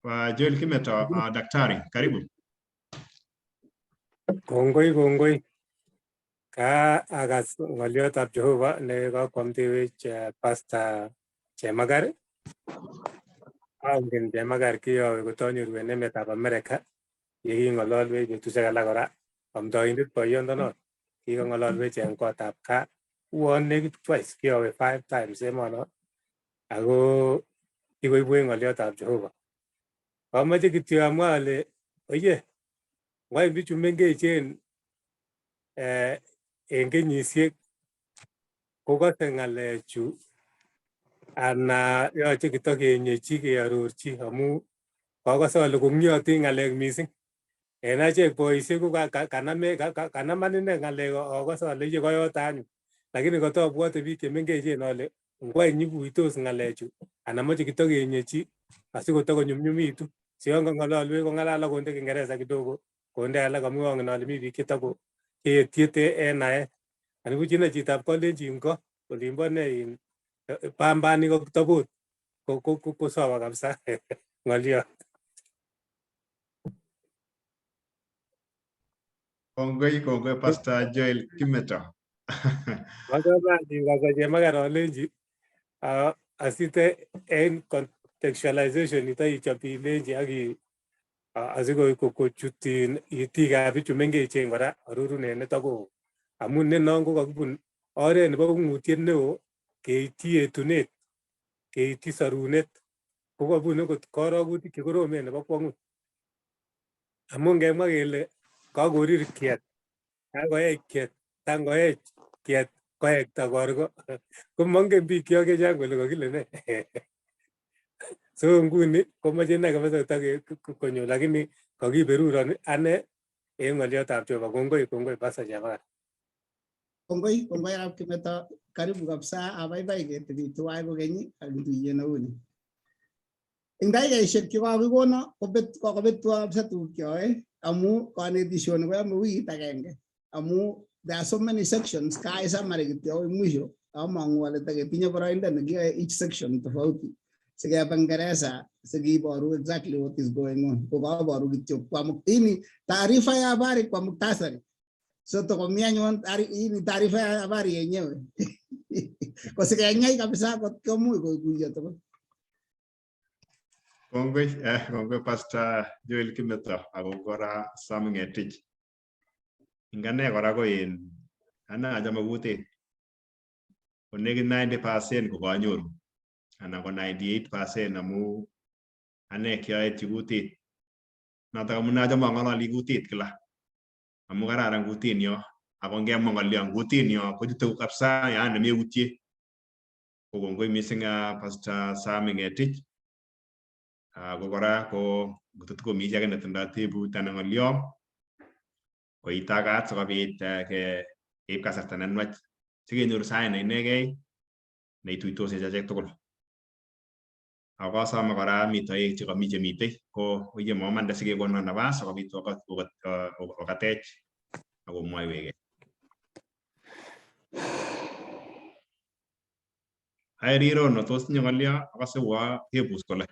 Joel Kimeto, daktari, karibu. Kongoi kongoi. Ka akas ng'oliotab Jehova ne kakwamtewech Pastor Chemakar. Angen Chemakar kiyowe kotanyoru en emetab America yeking'ololwech betusiek alak kora amdoindet boyondonon kikong'ololwech en kotab kaa uon nekit twice kiyowe 5 times emonon ako kikoibwech ng'oliotab Jehova. Amache kityo amwa ale oye ngwany bichu mengechen en kenyisiek kokose ng'alechu ana yoche kitokenyechi kearorchi amu kakose ale kong'iotin ng'alek mising. En achek boisiek ko kanaman ine ng'alek akose ale iye koyoto anyun. Lakini kotobwote biik chemengechen ale ngwany nyikuitos ng'alechu anan moche kitokenyechi asikotokonyumnyumitu. Si yon kong'ololwech kong'alal ak konde Kiingereza kidogo konde alak amu angen ale mi biik chetoko cheetiete en naet. Anibuch ine chitab kalenjin ko olimbo ne in pambani ko tobot ko sawa kabisa ng'oliot. Kongoi, kongoi Pastor Joel Kimeto. Achame anyun Pastor Chemakar alenchi asite en contextualization nito ichop ilenchi ak asikochut itikab bichu mengechen kora arorunet nitok ko amun nenon ko kakibun oret nebo ung'utiet neo keityi etunet keityi sorunet ko kabun okot korokutik chekoromen nebo kwong'ut amun ngemwa kele kakorir kiet kakoech kiet tangoech kiet koekta korko komongen biik kyok chechang kole kokile nee. So nguni komoche inee kabisa konyo lakini kakiberuron ane en ng'oliotab Jehova. Kongoi kongoi Pastor Chemakar. Kongoi, kongoi arap Kimeto, karibu kabisa, abaibai ketebi tuwai kokeny ak kituiye neuni. Eng dakikaishek chekakikono kobet kokobetwo kabisa tuguk cheoe amu kanetishoni koyome wikit agenge amu there are so many sections kai summary kityo akoi mwisho among'u ale taketinye boroindo nekiyoe each section tofauti sikeba Ngeresa sikiboru exactly what is going on ko kaboru kityo kwa hii taarifa ya habari kwa muktasari. So tokomi anyun hii ni taarifa ya habari yenyewe ko sikenyai kabisa kot komuch kokuiyo tugul. Kongoi, kongoi Pastor Joel Kimeto ako kora Sam Ngetich. Ing ane kora ko in ane achame kutit. Ko nekit 90% ko kanyoru anan ko 98% amu ane kiaetyi kutit. Notok amune achame ang'ololi kutit kila. Amu kararan kutinyo ako ngemwa ng'olyo eng kutinyo kochute kabisa yaani meutie. Ko kongoi mising Pastor Sam Ngetich. Ako kora ko ngot komi chi age netindoi tebut anan ng'olyo ko itagat sikobit keib kasarta nenwach sikenyor sait ne inegei neituitosech achek tugul. Ako asome kora mi toek chekomi chemitei ko oye momande sikekono nafas sikobit okatech akomwoiwekei. Irene Rono, tos tinye ng'olyo? Akase uo kebus kole.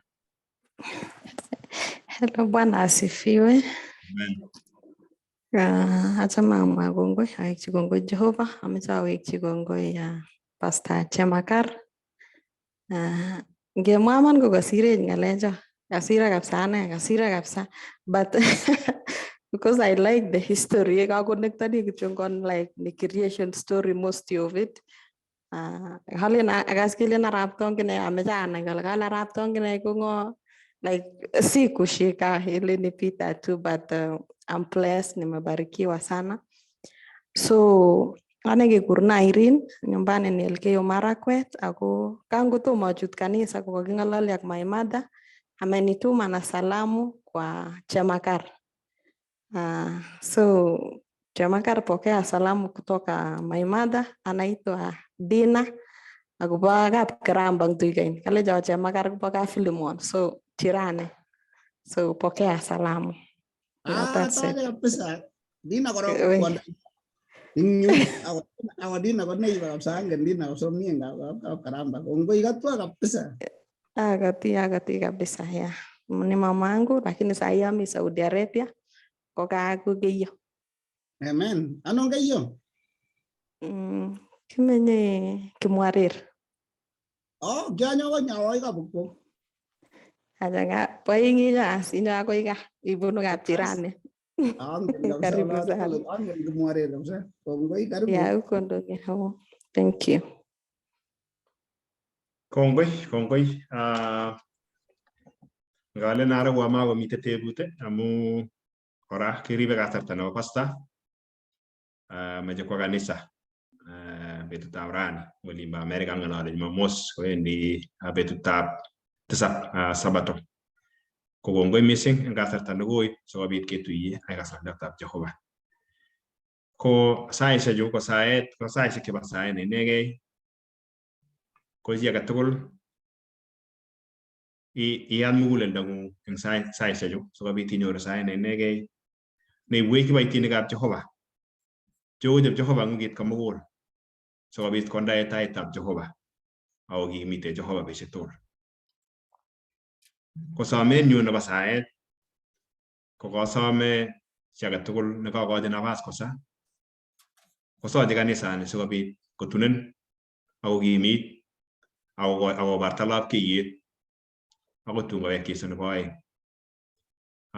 Hello, Bwana asifiwe. Amen. Achame amwa kongoi, awekchi kongoi Jehova, amache awekchi kongoi Pastor Chemakar. Ngemwa iman ko kasirech ng'alecho, kasira kabisa ane, kasira kabisa. But because I like the history, kakonektani kityongon like the creation story most of it. Kalen akas kelen arap Tongine, ameche anai kole kale arap Tongine ko ng'o, like si kushika ilinipita tu, but I'm blessed, nimebarikiwa sana. So ane kekurena Irene, nyumbani ni Elgeyo Marakwet, ako kangotomo achut kanisa ko kaking'ololi ak my mother, amenituma na salamu kwa Chemakar. So Chemakar, pokea salamu kutoka my mother, anaitwa Dina akobo Kapkaramba eng Tuikain. Kalecho Chemakar kobo Kapfilimon, so jirani. So pokea salamu. Yeah, that's it. Toche kabisa. Dina kora Oi. kwondo eng yu ako Dina ko neighbor kabisa angen Dina kabisa mi eng Kapkaramba. Kongoi katwa kabisa. Agati, agati kabisa, yeah. Ni mamangu lakini saa hii ami Saudi Arabia ko gaa ko Keiyo. Amen. Ano Keiyo? Kimenye Kimwarer. Oh, kianyo konyawoi kabukbuk. Acha boinginyo as inyo akoi gaa ibunu kapjirani. Angen kabisa Karibu olon sana. tugul, angen Kimwarer kabisa. Kongoi, karibu. Yeah, huko ndo ni. Thank you. Kongoi, kongoi. Ngalen arwa makomite tebut amu kora kiribe kasarta nebo pasta. Meche kwo kanisa betutab rani olimbo Amerika angen ale Jumamos kowendi betutab tisab, Sabato. Ko kongoi mising eng kasarta nekoib sikobit ketuiye ak kasartab Jehova. Ko saishechu ko saet, ko saishek chebo saet ne inegei. Ko chi age tugul iyat muguleldongung eng saishechu sikobit inyoru saet ne inegei neibwech kiboitinikab Jehova chekochob Jehova ngukit komugul sikobit kondae taitab Jehova ako kimite Jehova betusiek tugul. Ko somenyu nebo saet ko kasome chi age tugul nekakochi nafas kosa kosochi kanisani sikobit kotunen akokimit akobarta lapkeiyet akot tun kowek Jesu nebo oeng.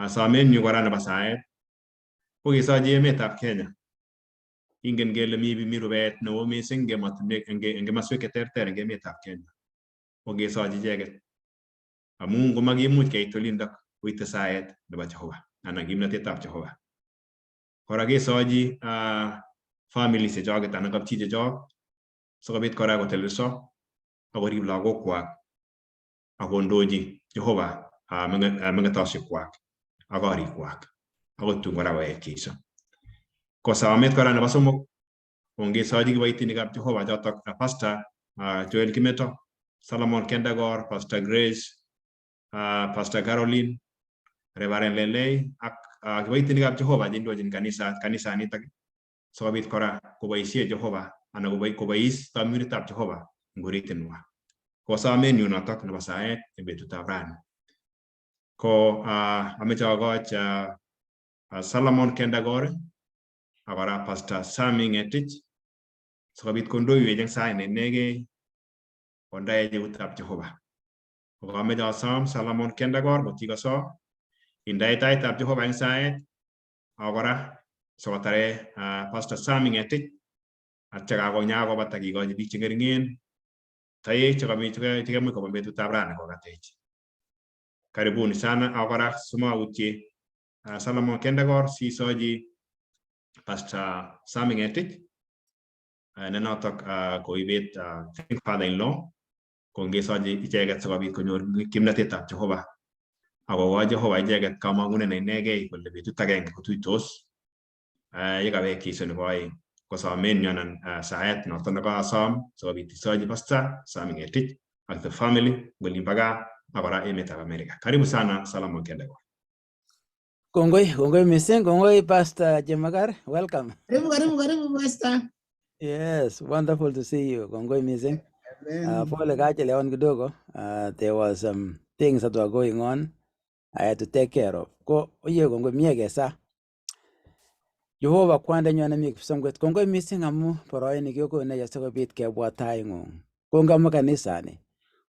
Somenyu kora nebo saet ko kesochi emetab Kenya. Ingen kele mi rubet neo mising eng komoswek cheterter eng emetab Kenya. Ko kesochi icheket amu ngomakimuch keit olindok koite saet nebo Jehova anan kimnatetab Jehova. Kora kesochi families chechoket anan kapchi chechok sikobit kora kotelelso akorib lagokwak akondochi Jehova meng'etosiekwak ak korikwak akot tun kora koech Jesu. Ko somet kora nebo somok ko ngesochi kiboitinikab Jehova chotok Pastor Joel Kimeto, Solomon Kendagor, Pastor Grace, Pastor Caroline, Reverend Lelei ak kiboitinikab Jehova cheindochin kanisanitok sikobit kora koboisie Jehova anan kobois tamiritab Jehova eng oritinwa. Ko somenyu notok nebo saet eng betutab rani. Ko ameche akoch Solomon Kendagor ak kora Pastor Sami Ngetich sikobit kondoiwech eng sait ne inegei kondaech eutab Jehova. Ko kameche asom Solomon Kendagor kotikoso indae taitab Jehova eng saet ak kora sikotare Pastor Sami Ngetich atya kakobata kikochi biik cheng'ering'en toek chekemuch kobun betutab rani kokatech. Karibuni sana ak kora simautye Solomon Kendagor sisochi Pastor Sami Ngetich ne notok koibet father-in-law ko ngesochi icheket sikobit konyor kimnatetab Jehova akokochi Jehova icheket kamang'unet ne inegei kole betut agenge kotuitos yekawek Jesu nebo oeng. Ko somenyu anan saet noto nekasom sikobit isochi Pastor Sami Ngetich ak the family olimbo gaa ak kora emetab Amerika. Karibu sana Solomon Kendagor. Kongoi, kongoi mising, kongoi Pastor Jemakar, welcome. Karibu, karibu, karibu Pastor. Yes, wonderful to see you. Kongoi mising. Amen. Pole kachelewan kidogo. There was some things that were going on I had to take care of. Ko oye kongoi mie kesa. Jehova kwandanyo nemi kipsomkwet. Kongoi mising amu boroini kiokonech asikobit kebwa taing'ung. Kongoi amu kanisani.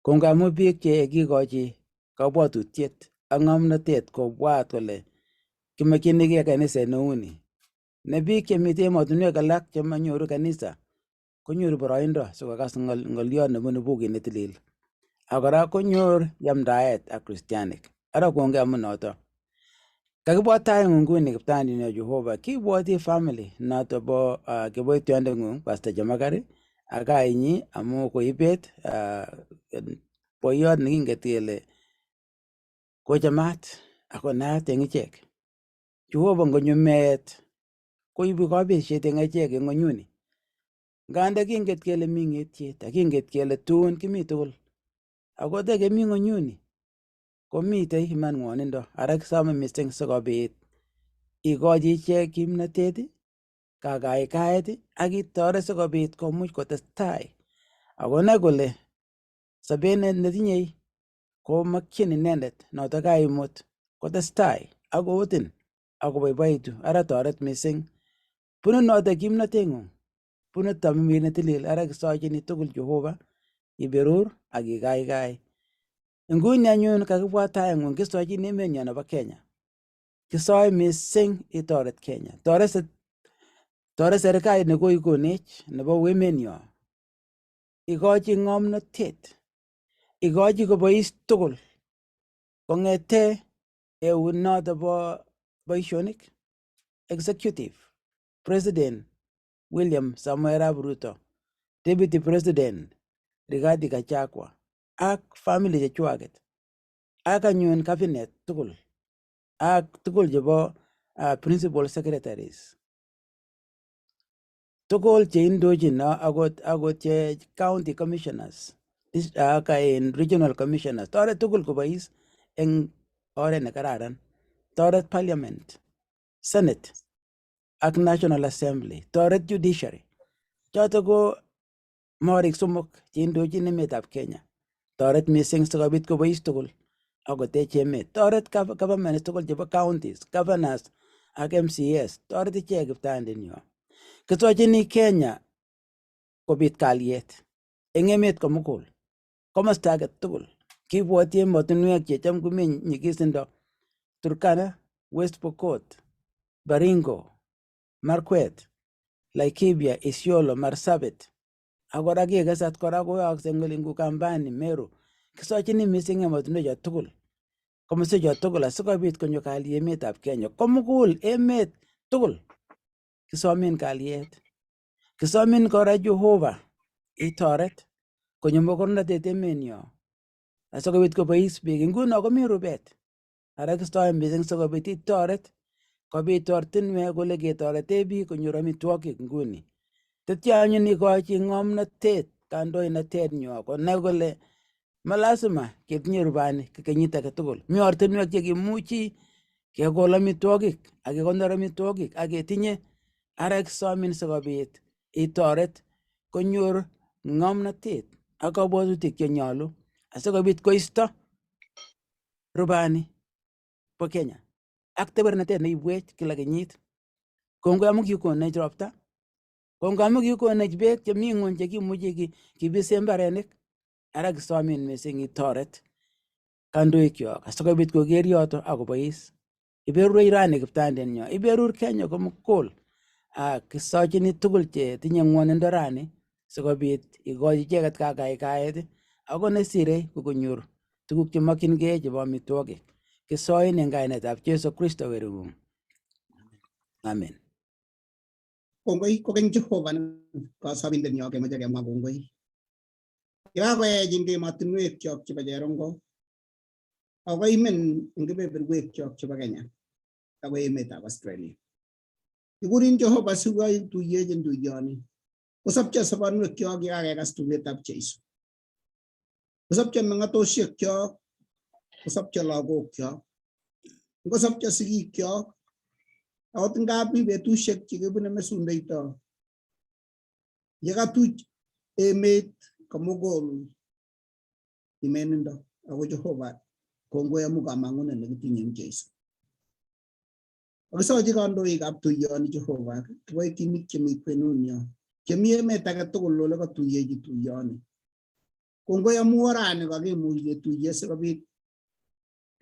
Kongoi amu biik che kikochi kabwatutiet ak ng'omnotet kobwat kole kimokyinigei kaniset neuni. Ne biik chemiten emotinwek alak chemonyoru kanisa konyoru boroindo sikokas ng'oliot nebunu bukit netilil. Ak kora konyor yamdaet ak Kristianik. Ara kongoi amu noto. Kakibwat taing'ung nguni kiptandinyo Jehova, kibwoti family noto bo kiboityondeng'ung Pastor Jemakari ak kainyi amu koibet boiyot nekinget kele kochamat ako naat eng ichek. Jehova ngonyo meet koibu kabesiet eng echek eng ng'onyuni. Nganda kinget kele mi ng'etiet ak kinget kele tun kimi tugul. Ako tekemi ng'onyuni komitei iman ng'wonindo. Ara kisome mising sikobit ikochi ichek kimnatet, kakaikaet ak itoret sikobit komuch kotestai akonai kole sobet netinyei Komakyin inendet noto kaimut kotestai ak kootin ak koboiboitu. Ara toret mising. Bunu noto kimnoteng'ung. Bunu tamimir netilil. Ara kisochini tugul Jehova iberur ak ikaikai. Nguni anyun kakibwa taing'ung kisochin emenyo nebo Kenya. Kisoe mising itoret Kenya. Toret serikalit nekoikonech nebo emenyo. Ikochi ng'omnotet. Ikochi kobois tugul. Kong'ete eut noto bo boisionik executive president William Samoei Arap Ruto, deputy president Rigathi Gachagua ak family chechwaket ak anyun cabinet tugul ak tugul chebo principal secretaries tugul cheindochin akot che county commissioners ak in regional commissioners, toret tugul kobois eng oret nekararan. Toret parliament, senate ak national assembly, toret judiciary. Choto ko morik somok cheindochin emetab Kenya. Toret mising sikobit kobois tugul ak kotech emet. Toret governments tugul chebo counties, governors ak MCAs. Toret ichek kiptayandenyo. Kisochini Kenya kobit kalyet eng emet komugul, komosta age tugul. Kibwoti emotinwek checham komi nyikisindo: Turkana, West Pokot, Baringo, Markwet, Laikipia, Isiolo, Marsabit. Ak kora kikesat kora koyookse eng Ukambani, Meru. Kisochini mising emotinwek tugul, komoswek tugul asikobit konyo kalyet emetab Kenya. Komugul emet tugul kisomin kalyet. Kisomin kora Jehova itoret konyo mokornotet emenyo asikobit kobois biik. Nguno komi rubet. Ara kisoe mising sikobit itoret kobit ortinwek kole ketorete biik konyor amitwogik nguni. Tetyo anyun ikochi ng'omnotet kandoinatet nyo konai kole malasima ketinye rubani kenyit age tugul. Mi ortinwek chekimuchi kekol amitwogik ak kekonor amitwogik ak ketinye. Ara kisomin sikobit itoret konyor ng'omnotet ak kabwatutik chenyolu asikobit koisto rubani bo Kenya ak tebernatet neibwech kila kenyit. Kongoi amu kikonech ropta, kongoi amu kikonech beek chemi ng'wony chekimuchi kibise mbarenik. Ara kisomin mising itoret kandoikyok asikobit koker yoto ak kobois. Iberurech rani kiptayandenyo, iberur Kenya komugul. Ak kisochini tugul chetinye ng'wonindo rani sikobit ikochi icheket kakaikaet ako nesire ko konyor tuguk chemokyingei chebo amitwogik. Kisoin eng kainetab Jesu Kristo werung'ung. Amen. Kongoi kokeny Jehova kasobindenyo kemoche kemwa kongoi. Yekakoech eng emotinwek kyok chebo cherongo ako imen eng kebeberwek kyok chebo Kenya ako emetab Australia. Kikurin Jehova sikotuiyechin tuyoni. Kosopcho sobonwek kyok yekakekas tugetab Jeiso. Kosopcho meng'atosiek kyok, kosopcho lagok kyok, ngosopcho sigik kyok, akot ngap mi betusiek chekibune mesundeito. Yekatuch emet komugul imenindo ako Jehova kongoi amu kamang'unet nekitinye eng Jeiso. Akisochi kandoikab tuyoni Jehova, kiboitinik chemi kwenunyo, chemi emet age tugul ole katuiyechi tuyoni. Kongoi amu orani kakimuch ketuiye sikobit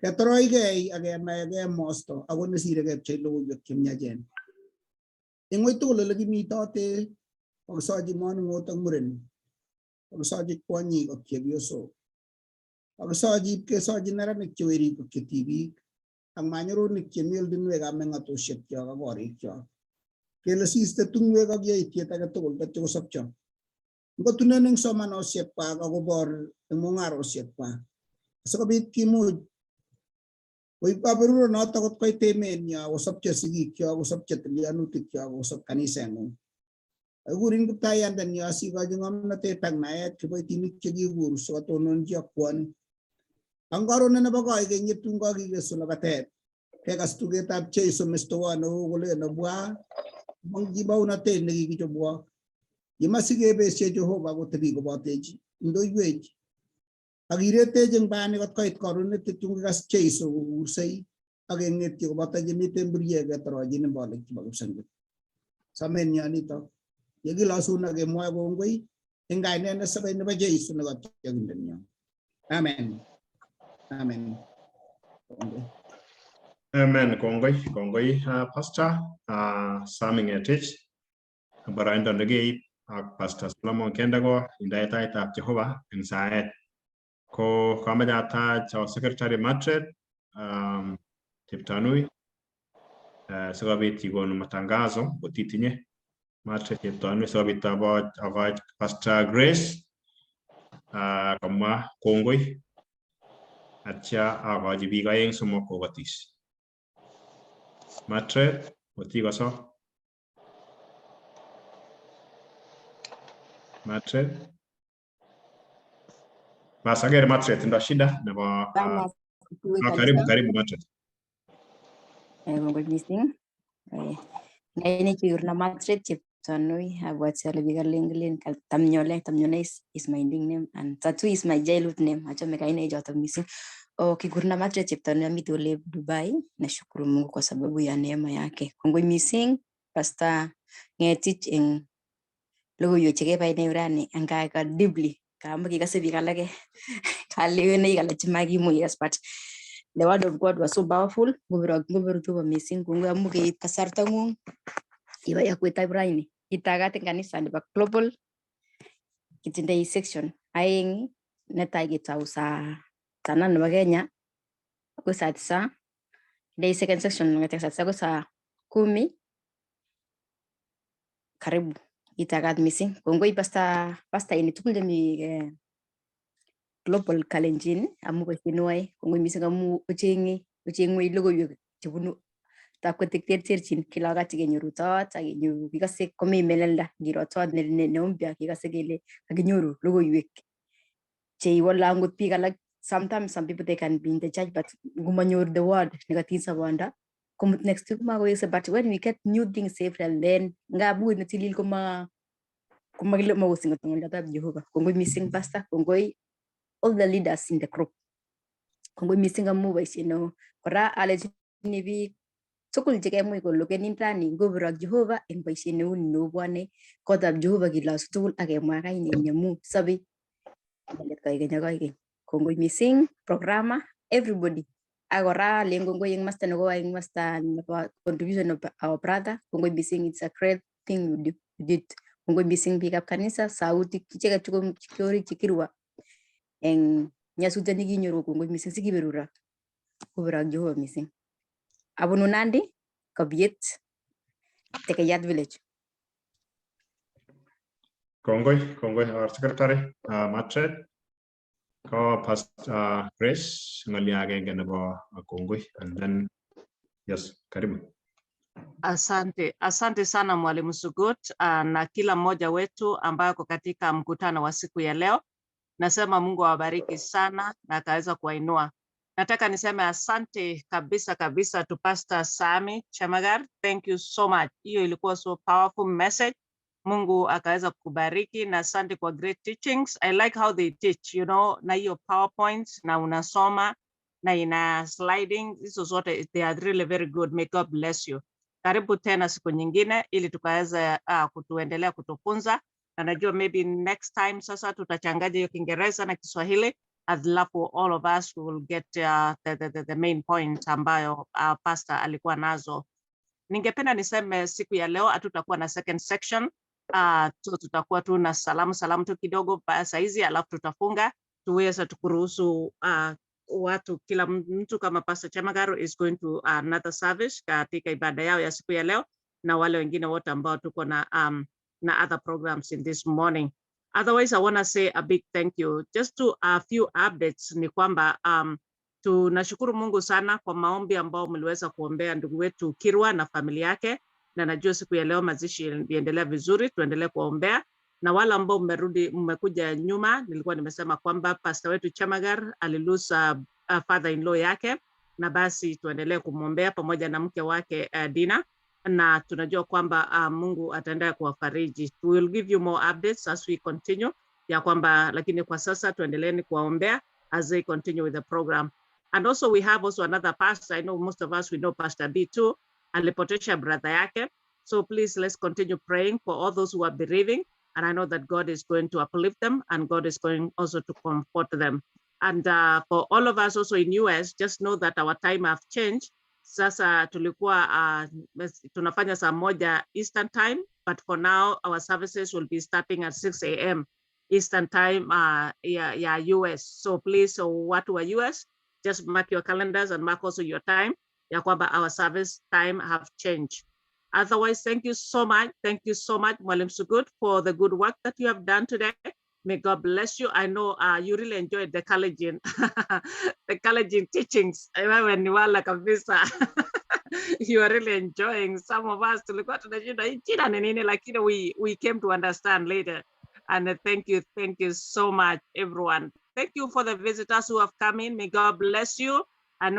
ketoroigei ak kenaegei emosto ako nesire kepchei logoiwek chemiachen. Eng wui tugul ole kimitote kokisochi manung'ot ak muren, kokisochi kwonyik ak chepyosok, kokisochi kesochi neranik che werik ak che tibik ak manyurunik chemi ortinwekab meng'atosiek kyok ak korikyok. Kele siiste tungwek ak yaitiet age tugul tatyo kosopcho. Ngotunen eng somanosiek kwak akobor eng mung'arosiek kwak asikobit kimuch koib kaberuronoto kot koit emenyo kosopcho sigikyok, kosopcho tilyanutik kyok, kosop kaniseng'ung. Kikurin kiptaiyandenyo asikochi ng'omnotet ak naet kiboitinik chekikur sikotononchi ak kwony. Ang karon nebo koikeny yetun kakikesu labatet kekas tugetab Jeiso mestowot neo kolen obwa kibounotet nekikichobwok. Yemasikebeshe Jehova kotebi kobotech indoiwech. Ak iretech eng bani kot koit karon netitun kikas Jeiso kokursei ak keng'etyi koboto chemiten buriek ketorochin mbolik chebo Kipsengwet. Somen nyo nitok. Yekilosun ak kemwoe kongoi eng kainet nesabei nebo Jeiso nekotyokindenyo. Amen. Amen. Kongoi. Amen. Kongoi, kongoi Pastor Sami Ngetich boroindo nekeib ak Pastor Solomon Kendego indaetaitab Jehova eng saet. Ko kameche atach our Secretary Matred Cheptanui sikobit ikonu matangazo kotitinye Matred Cheptanui sikobit akoch Pastor Grace komwa kongoi atya akochi biik aeng somok kokotis. Matred kotikoso. Matred. Bas agere Matred tindo shida nebo karibu karibu Matred. Kongoi missing. Ngaine kikurna Matred Cheptanui abwati ale biik alak kelen Tamnyole. Tamnyole is my nickname and Tatu is my childhood name. Achame kainaik chotok missing. Oh, kikurna Matred Cheptanui amite ole Dubai. Nashukuru Mungu kwa sababu ya neema yake. Kongoi missing Pastor Ngetich eng logoiwek chekebai inee rani anga ka deeply kama kikase biik alake kalewenaik alak chemakimuch but the word of God was so powerful. Ngobirok tuba missing kongoi amu keib kasarta ngung ibai akwetab raini itagat eng kanisa nebo global kitindoi section aeng. Netai ketou saa 8 nebo Kenya akoi saa 9. Kindoi second section ng'ete saa 9 akoi saa 10. Karibu itagat missing. Kongoi pastor ini tugul chemi global Kalenjin amu boisiet neoe. Kongoi missing amu ocheng'e ocheng'wech logoiwek chebunu tapketik terterchin kila wakati kenyoru tot ak kenyoru kikose komi melelda ngiro tot ne mpya kikose kele kakinyoru logoiwek cheiwole angot biik alak. Sometimes some people, they can be in the church, but ngumanyor the word nekatiny sobondo komut next week makowekse. But when we get new things every and then ngap bukuit netilil koma komakile makosingot ng'oliotab Jehova. Kongoi missing pastor, kongoi all the leaders in the group, kongoi missing amu boisiet neo. Kora alechini biik tugul chekemuch kolokenin rani ngobirok Jehova eng boisiet neu ni neobwone kotab Jehova kilosu tugul ak kemwa kainenyi amu sobei inendet koikeny ak koikeny. Kongoi missing programa everybody. Ak kora alen kongoi eng masta nebo eng masta nebo contribution of our brother. Kongoi missing, it's a great thing you did. Kongoi missing biikab kanisa sautik icheket chekiorik chekirwa eng nyasutiet nekinyoru. Kongoi missing sikiberurak kobirak Jehova missing. Abunu Nandi Kabiet Tekeyat village. Kongoi, kongoi our secretary Matred. Ko Pastor Grace ng'olyo agenge nebo kongoi and then yes, karibu. Asante, asante sana Mwalimu Sugut na kila mmoja wetu ambaye ako katika mkutano wa siku ya leo. Nasema Mungu awabariki sana na akaweza kuwainua. Nataka niseme asante kabisa kabisa to Pastor Sami Chemagar. Thank you so much. Hiyo ilikuwa so powerful message. Mungu akaweza kukubariki na asante kwa great teachings. I like how they teach, na hiyo PowerPoints na unasoma na ina sliding, hizo zote they are really very good. May God bless you. Karibu tena siku nyingine ili tukaweza kutuendelea kutufunza, na najua maybe next time sasa tutachanganya hiyo Kiingereza na Kiswahili alafu all of us will get the main point ambayo pastor alikuwa nazo. Ningependa niseme siku ya leo hatutakuwa na second section. So tutakuwa tu na salamu salamu tu kidogo saizi, alafu tutafunga tuweze tukuruhusu watu kila mtu kama Pastor Chemagaro is going to another service katika ibada yao ya siku ya leo, na wale wengine wote ambao tuko na other programs in this morning. Otherwise, I want to say a big thank you. Just to a few updates ni kwamba tunashukuru Mungu sana kwa maombi ambao mliweza kuombea ndugu wetu Kirwa na familia yake, na najua siku ya leo mazishi iliendelea vizuri, tuendelee kuombea. Na wale ambao mmerudi mmekuja nyuma, nilikuwa nimesema kwamba pastor wetu Chamagar alilusa father in law yake, na basi tuendelee kumwombea pamoja na mke wake Dina, na tunajua kwamba Mungu ataendelea kuwafariji. We will give you more updates as we continue ya kwamba, lakini kwa sasa tuendeleeni kuwaombea. as they continue with the program. And also we have also another pastor. I know most of us, we know Pastor B too, alipotesha brother yake. So please, let's continue praying for all those who are bereaving. And I know that God is going to uplift them and God is going also to comfort them. And for all of us also in US, just know that our time have changed. Sasa tulikuwa tunafanya saa moja Eastern time, but for now our services will be starting at 6 a.m. Eastern time ya US. So please, so watu wa US, just mark your calendars and mark also your time ya kwamba our service time have changed. Otherwise, thank you so much. Thank you so much, Mwalimu Sugut, for the good work that you have done today. May God bless you. I know you really enjoyed the Kalenjin teachings. Wewe ni wala kabisa. You are really enjoying. Some of us tulikuwa tunashinda hii jina ni nini, lakini we came to understand later. And thank you so much, everyone. Thank you for the visitors who have come in. May God bless you. I know